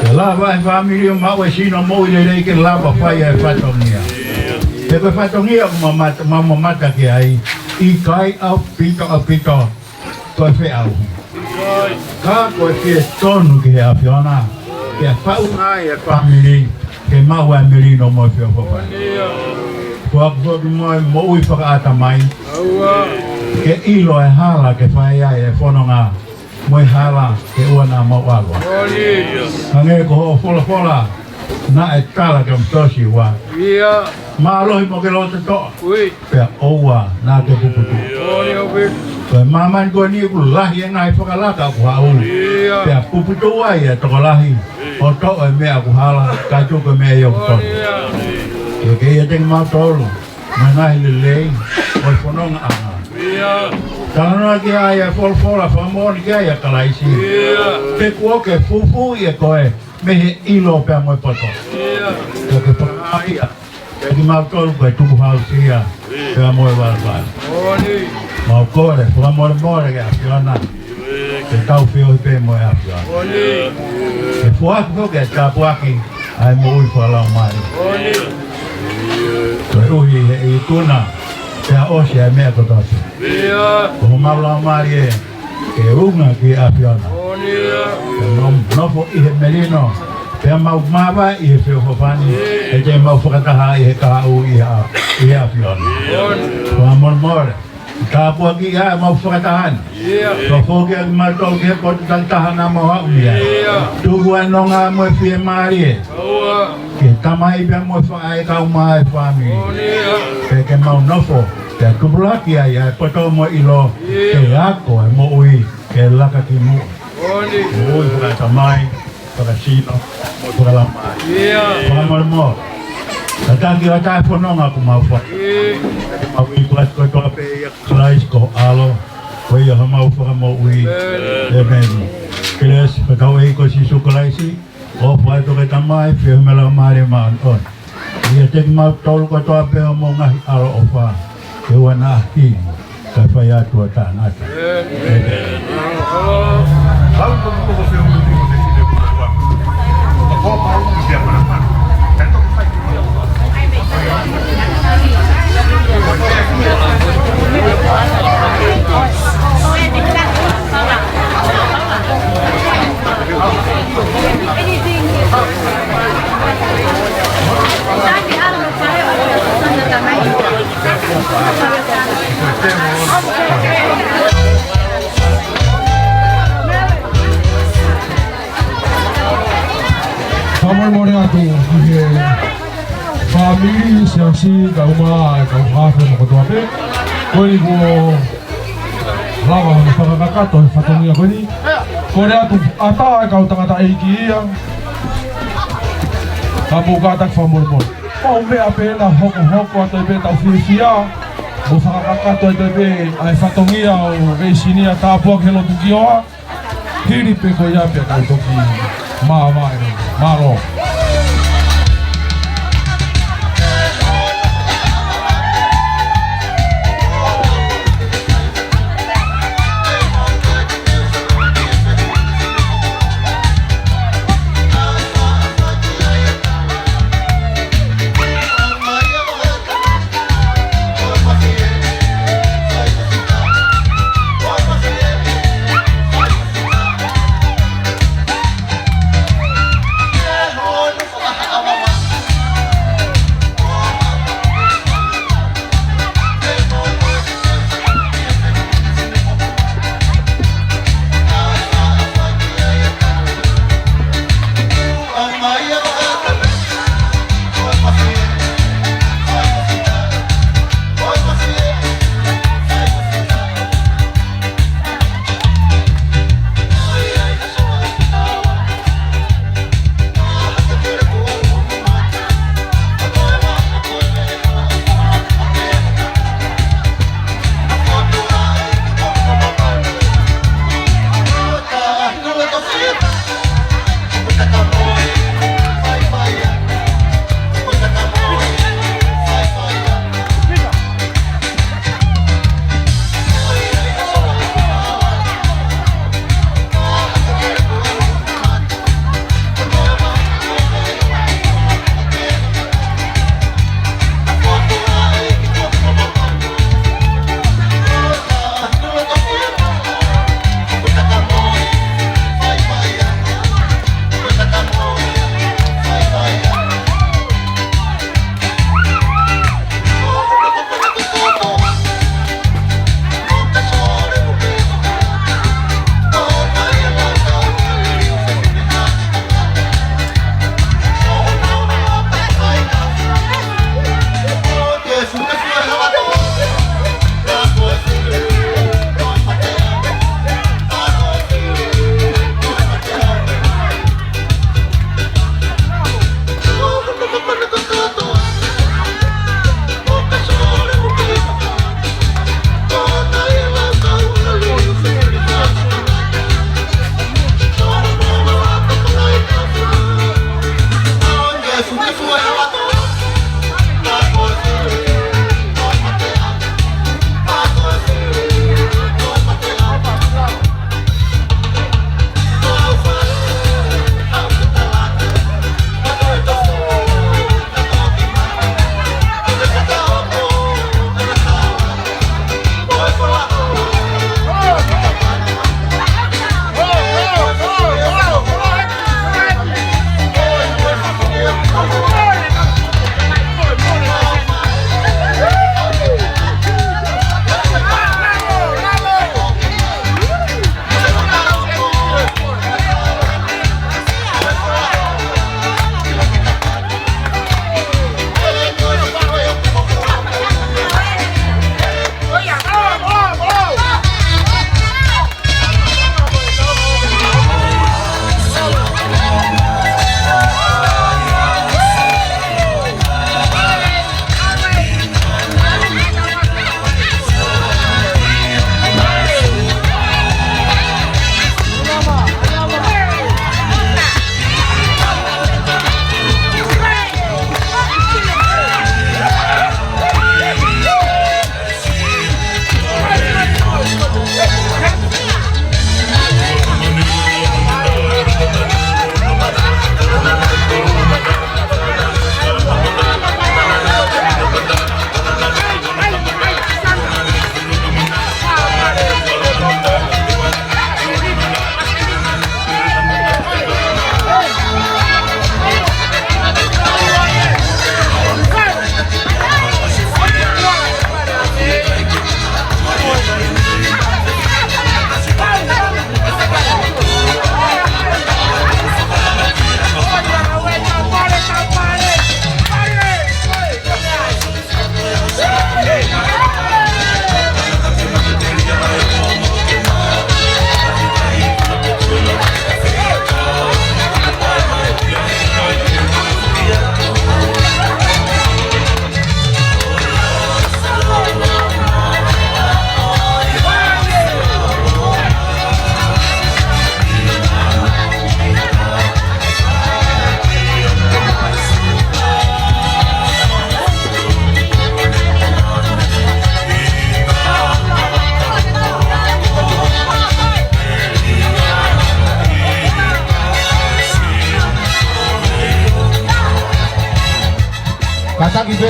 Ke lava e fāmili ʻo maʻu e sino moʻui lelei ke lava fai e fatongia. He ko e fatongia ʻoku mau mamata, mau mamata ki ai, ʻikai ʻaupito, ʻaupito, ko e feʻauhi. Ka ko e fietonu ki he ʻAfiona. Ke faʻu ai e fāmili ke maʻu ʻa e melino mo e feʻofoʻofani. Foaki foki mo e moʻui fakaʻatamai ke ʻilo e hala ke fai ai e fononga mo e hala ke ʻoua naʻa mau ʻalu ai. Hangē ko hoʻo folofola naʻe tala kia Mōsese, ʻoua mālohi mo ke loto toʻa, pea ʻoua naʻa ke puputuʻu. Ko e māmani ko eni ʻoku lahi e ngaahi fakalaka ʻoku haʻu, pea puputuʻu ai e tokolahi ʻo toʻo e meʻa ʻoku hala kae tuku e meʻa ia ʻoku tonu. Ke ke ʻiate kimautolu mo e ngaahi lelei ʻo e fonongaʻanga. Talanoa ki ai e folofola, fakamoʻoni ki ai ʻa Kalaisi. Pea kuo ke fufū ʻia koe mei he ʻilo pea mo e poto. Kuo ke fakahā ia kiate kimautolu ko e tukuhausia pea mo e valevale. Mau kole fakamolemole ki he ʻAfiona ke tau feohi pē mo e ʻAfiona. Ke foaki foki e tāpuaki ʻa e moʻui fakalaumālie. Koeʻuhi he ikuna pea ʻosi ʻa e meʻa kotoa pē. Ko homau laumālie ke unga ki he ʻAfiona. Ke mau nofo ʻi he melino, pea mau māvae ʻi he feʻofoʻofani, he te mau fakataha ʻi he kahaʻu ʻi he ʻa-, ʻi he ʻAfiona. Fakamolemole, tāpuakiʻi ʻa e mau fakataha ni. Fakafoki ʻa kimautolu ki he potu takitaha naʻa mau haʻu mei ai. Tuku ʻa e nonga mo e fiemālie ki he tamai pea mo e faʻē kae ʻumaʻā e fāmili. Pea ke mau nofo pea tupulaki ai ʻa e poto mo e ʻilo ke ako e moʻui ke laka ki muʻa. Moʻui fakaʻatamai, fakasino, mo fakalaumālie. Fakamolemole, tataki ʻa e fononga ʻoku mau fai. Mau ʻi he ʻOtua kotoa pē ʻia Kalaisi ko ho ʻAlo, ko ia homau Fakamoʻui. ʻĒmeni. Kelesi ʻa hotau ʻEiki ko Sīsū Kalaisi, ʻofa ʻa e ʻOtua ko e Tamai, feohi mo e Laumālie Māʻoniʻoni, ʻiate kimautolu kotoa pē mo e ngaahi ʻaloʻofa, ke ʻoua naʻa hili kae fai atu ʻo taʻengata. ʻĒmeni. Fakamolemole atu ki he fāmili, siasi, kae ʻumaʻā e kau hafe mo kotoa pē. Ko eni kuo lava hono fakakakato e fatongia ko eni. Kole atu ʻatā e kau tangataʻeiki ia ka mou kātaki fakamolemole. Mau meʻa pē naʻa hokohoko atu ai pē ʻetau fiefia mo fakakakato atu ai pē ʻa e fatongia ʻo e sinia tāpuaki he lotu kioa. Hili pē ko ia pea tau toki māvae. Mālō.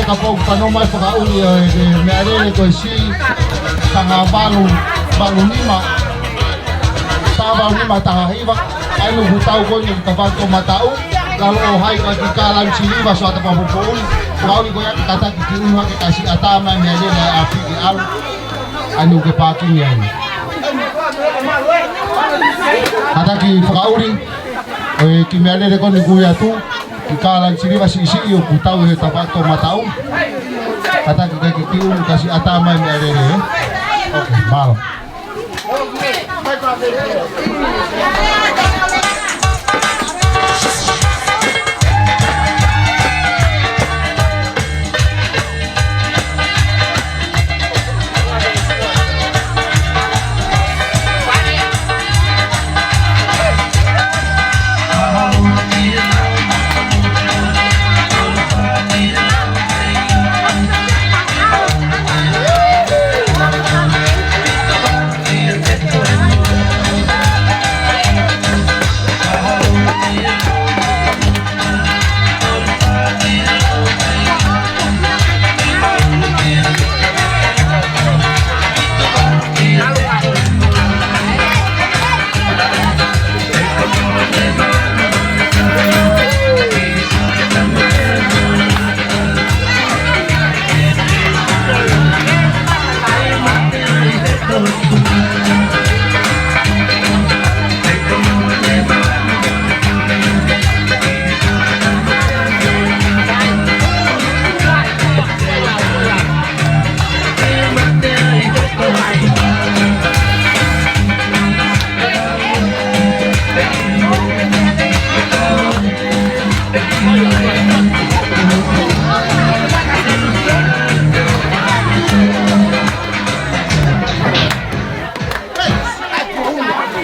Kapau ʻoku fanongo mai fakaʻuli ʻa e, e meʻalele ko e C, taha valu, valu nima, taha valu nima, taha hiva. ʻA ia ʻoku tau ko eni ki he tafaʻaki toʻomataʻu, lalo ʻo hai ka ki Kalani Siliva, Suata Papatoetoe. Fakaʻuli ko ia ke kātaki ki ʻunu hake ka siʻi ʻatā mai meʻalele ʻa e ʻapi ke ʻalu. ʻA ia ʻoku ke pākingi ai. Kātaki fakaʻuli, ʻo e kiʻi meʻalele ko eni ʻoku ui atu, ki Kalani Siliva siʻisiʻi ʻoku tau he tafaʻaki toʻomataʻu. Kātaki ke ki ʻunu ka siʻi ʻatā mai meʻalele, ē? ʻOkei, mālō.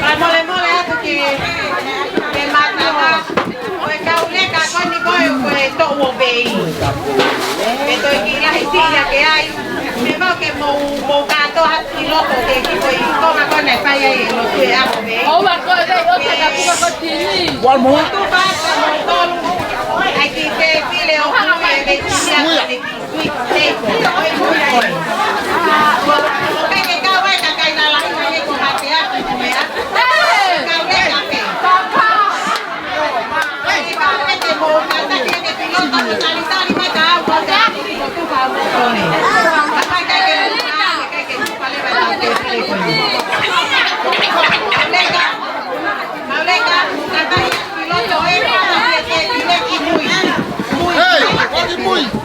Fakamolemole atu ki he, ki he mātanga, ko e kau leka ko eni ko e, ko e toʻu ʻo Vei. Pea toe kiʻi lahi siʻi ia ke ai, me mau ke mou, mou kātoa atu ki loto ke ki ko e konga ko ena ʻe fai ai e lotu ʻi he ʻaho Vei. ʻOua ko e Vei, ʻo te ka puka ko tini. One more. Tupa atu mo tolu, ʻai ki he fefine ʻo Vei, ʻe Vei Tisia, ʻe Vei Tisia. Hey, what did we?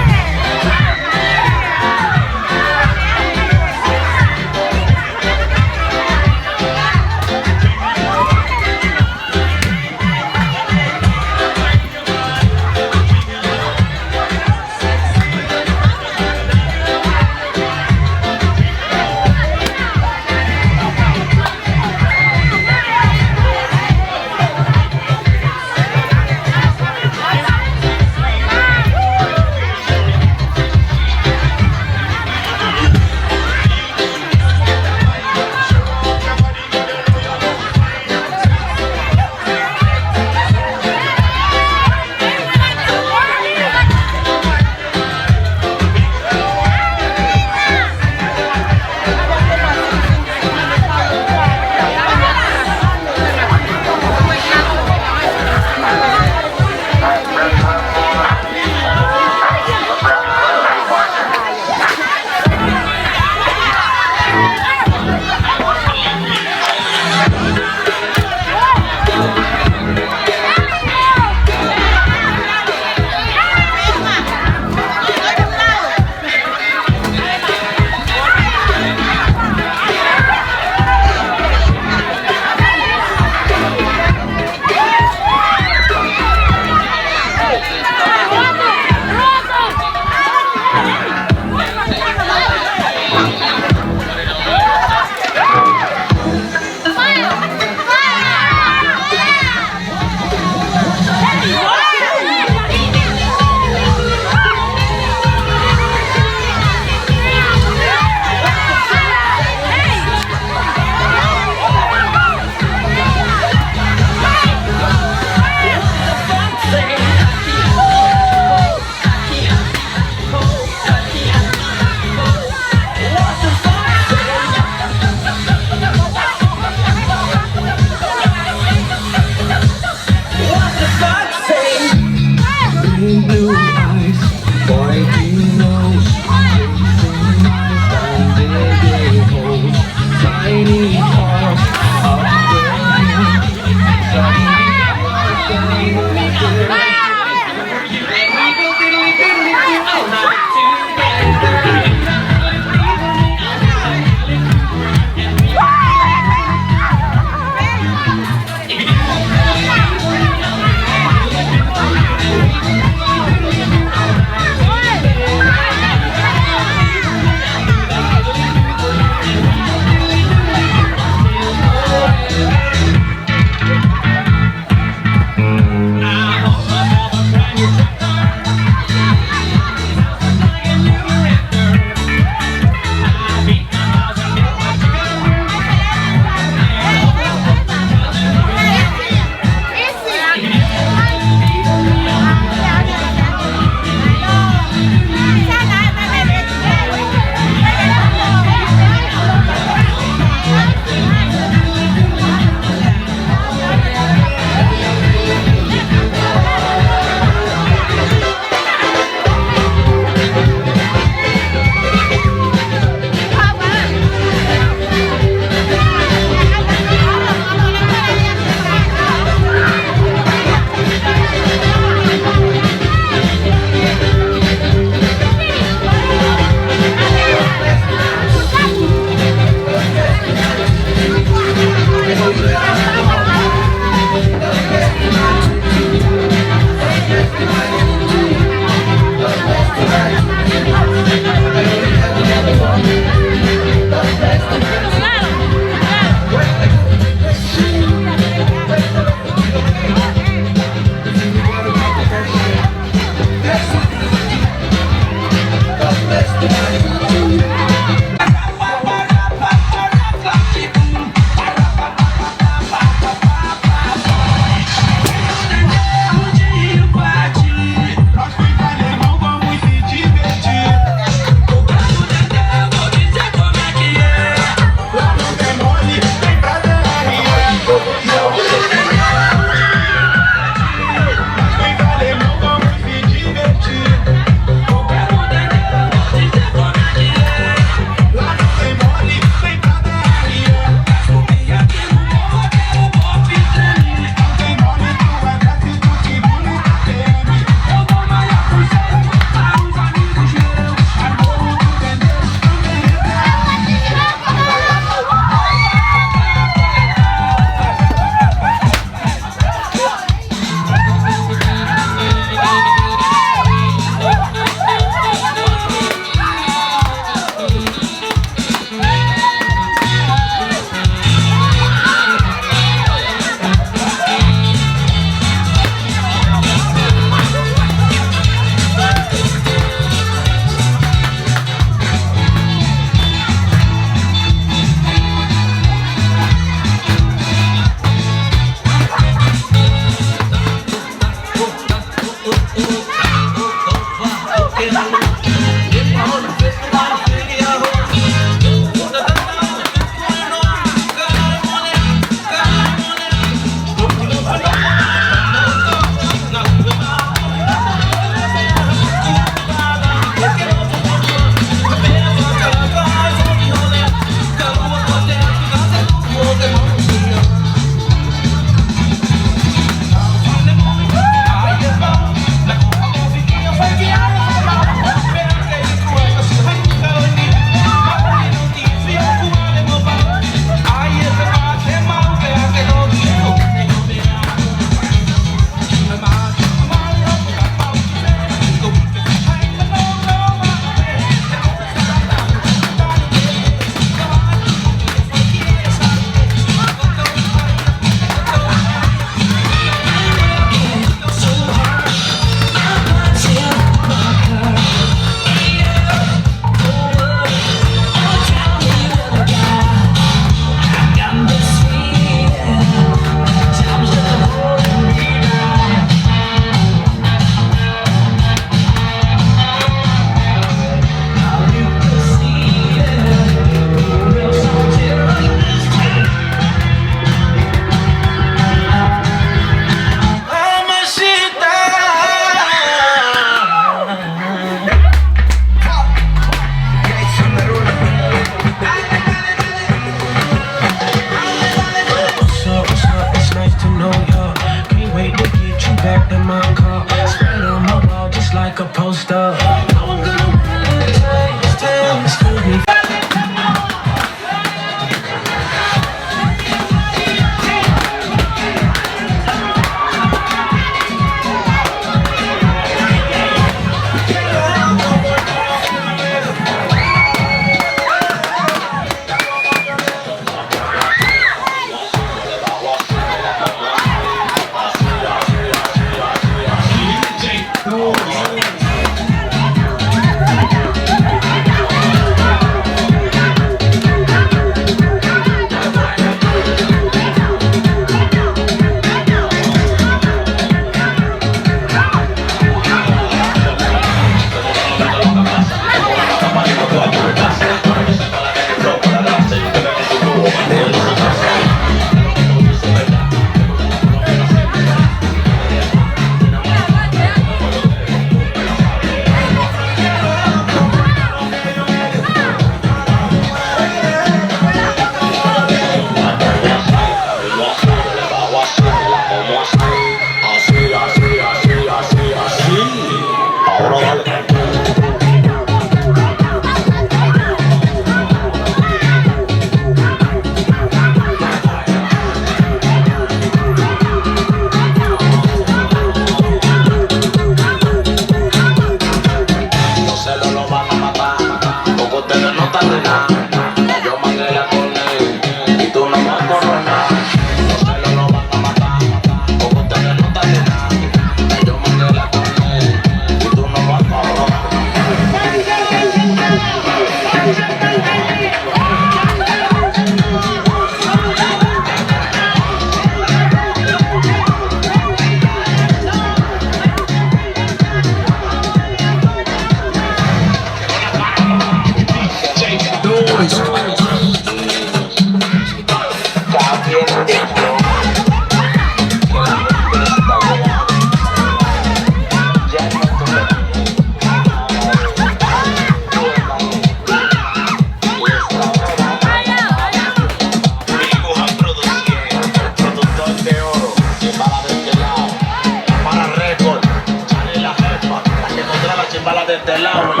te lau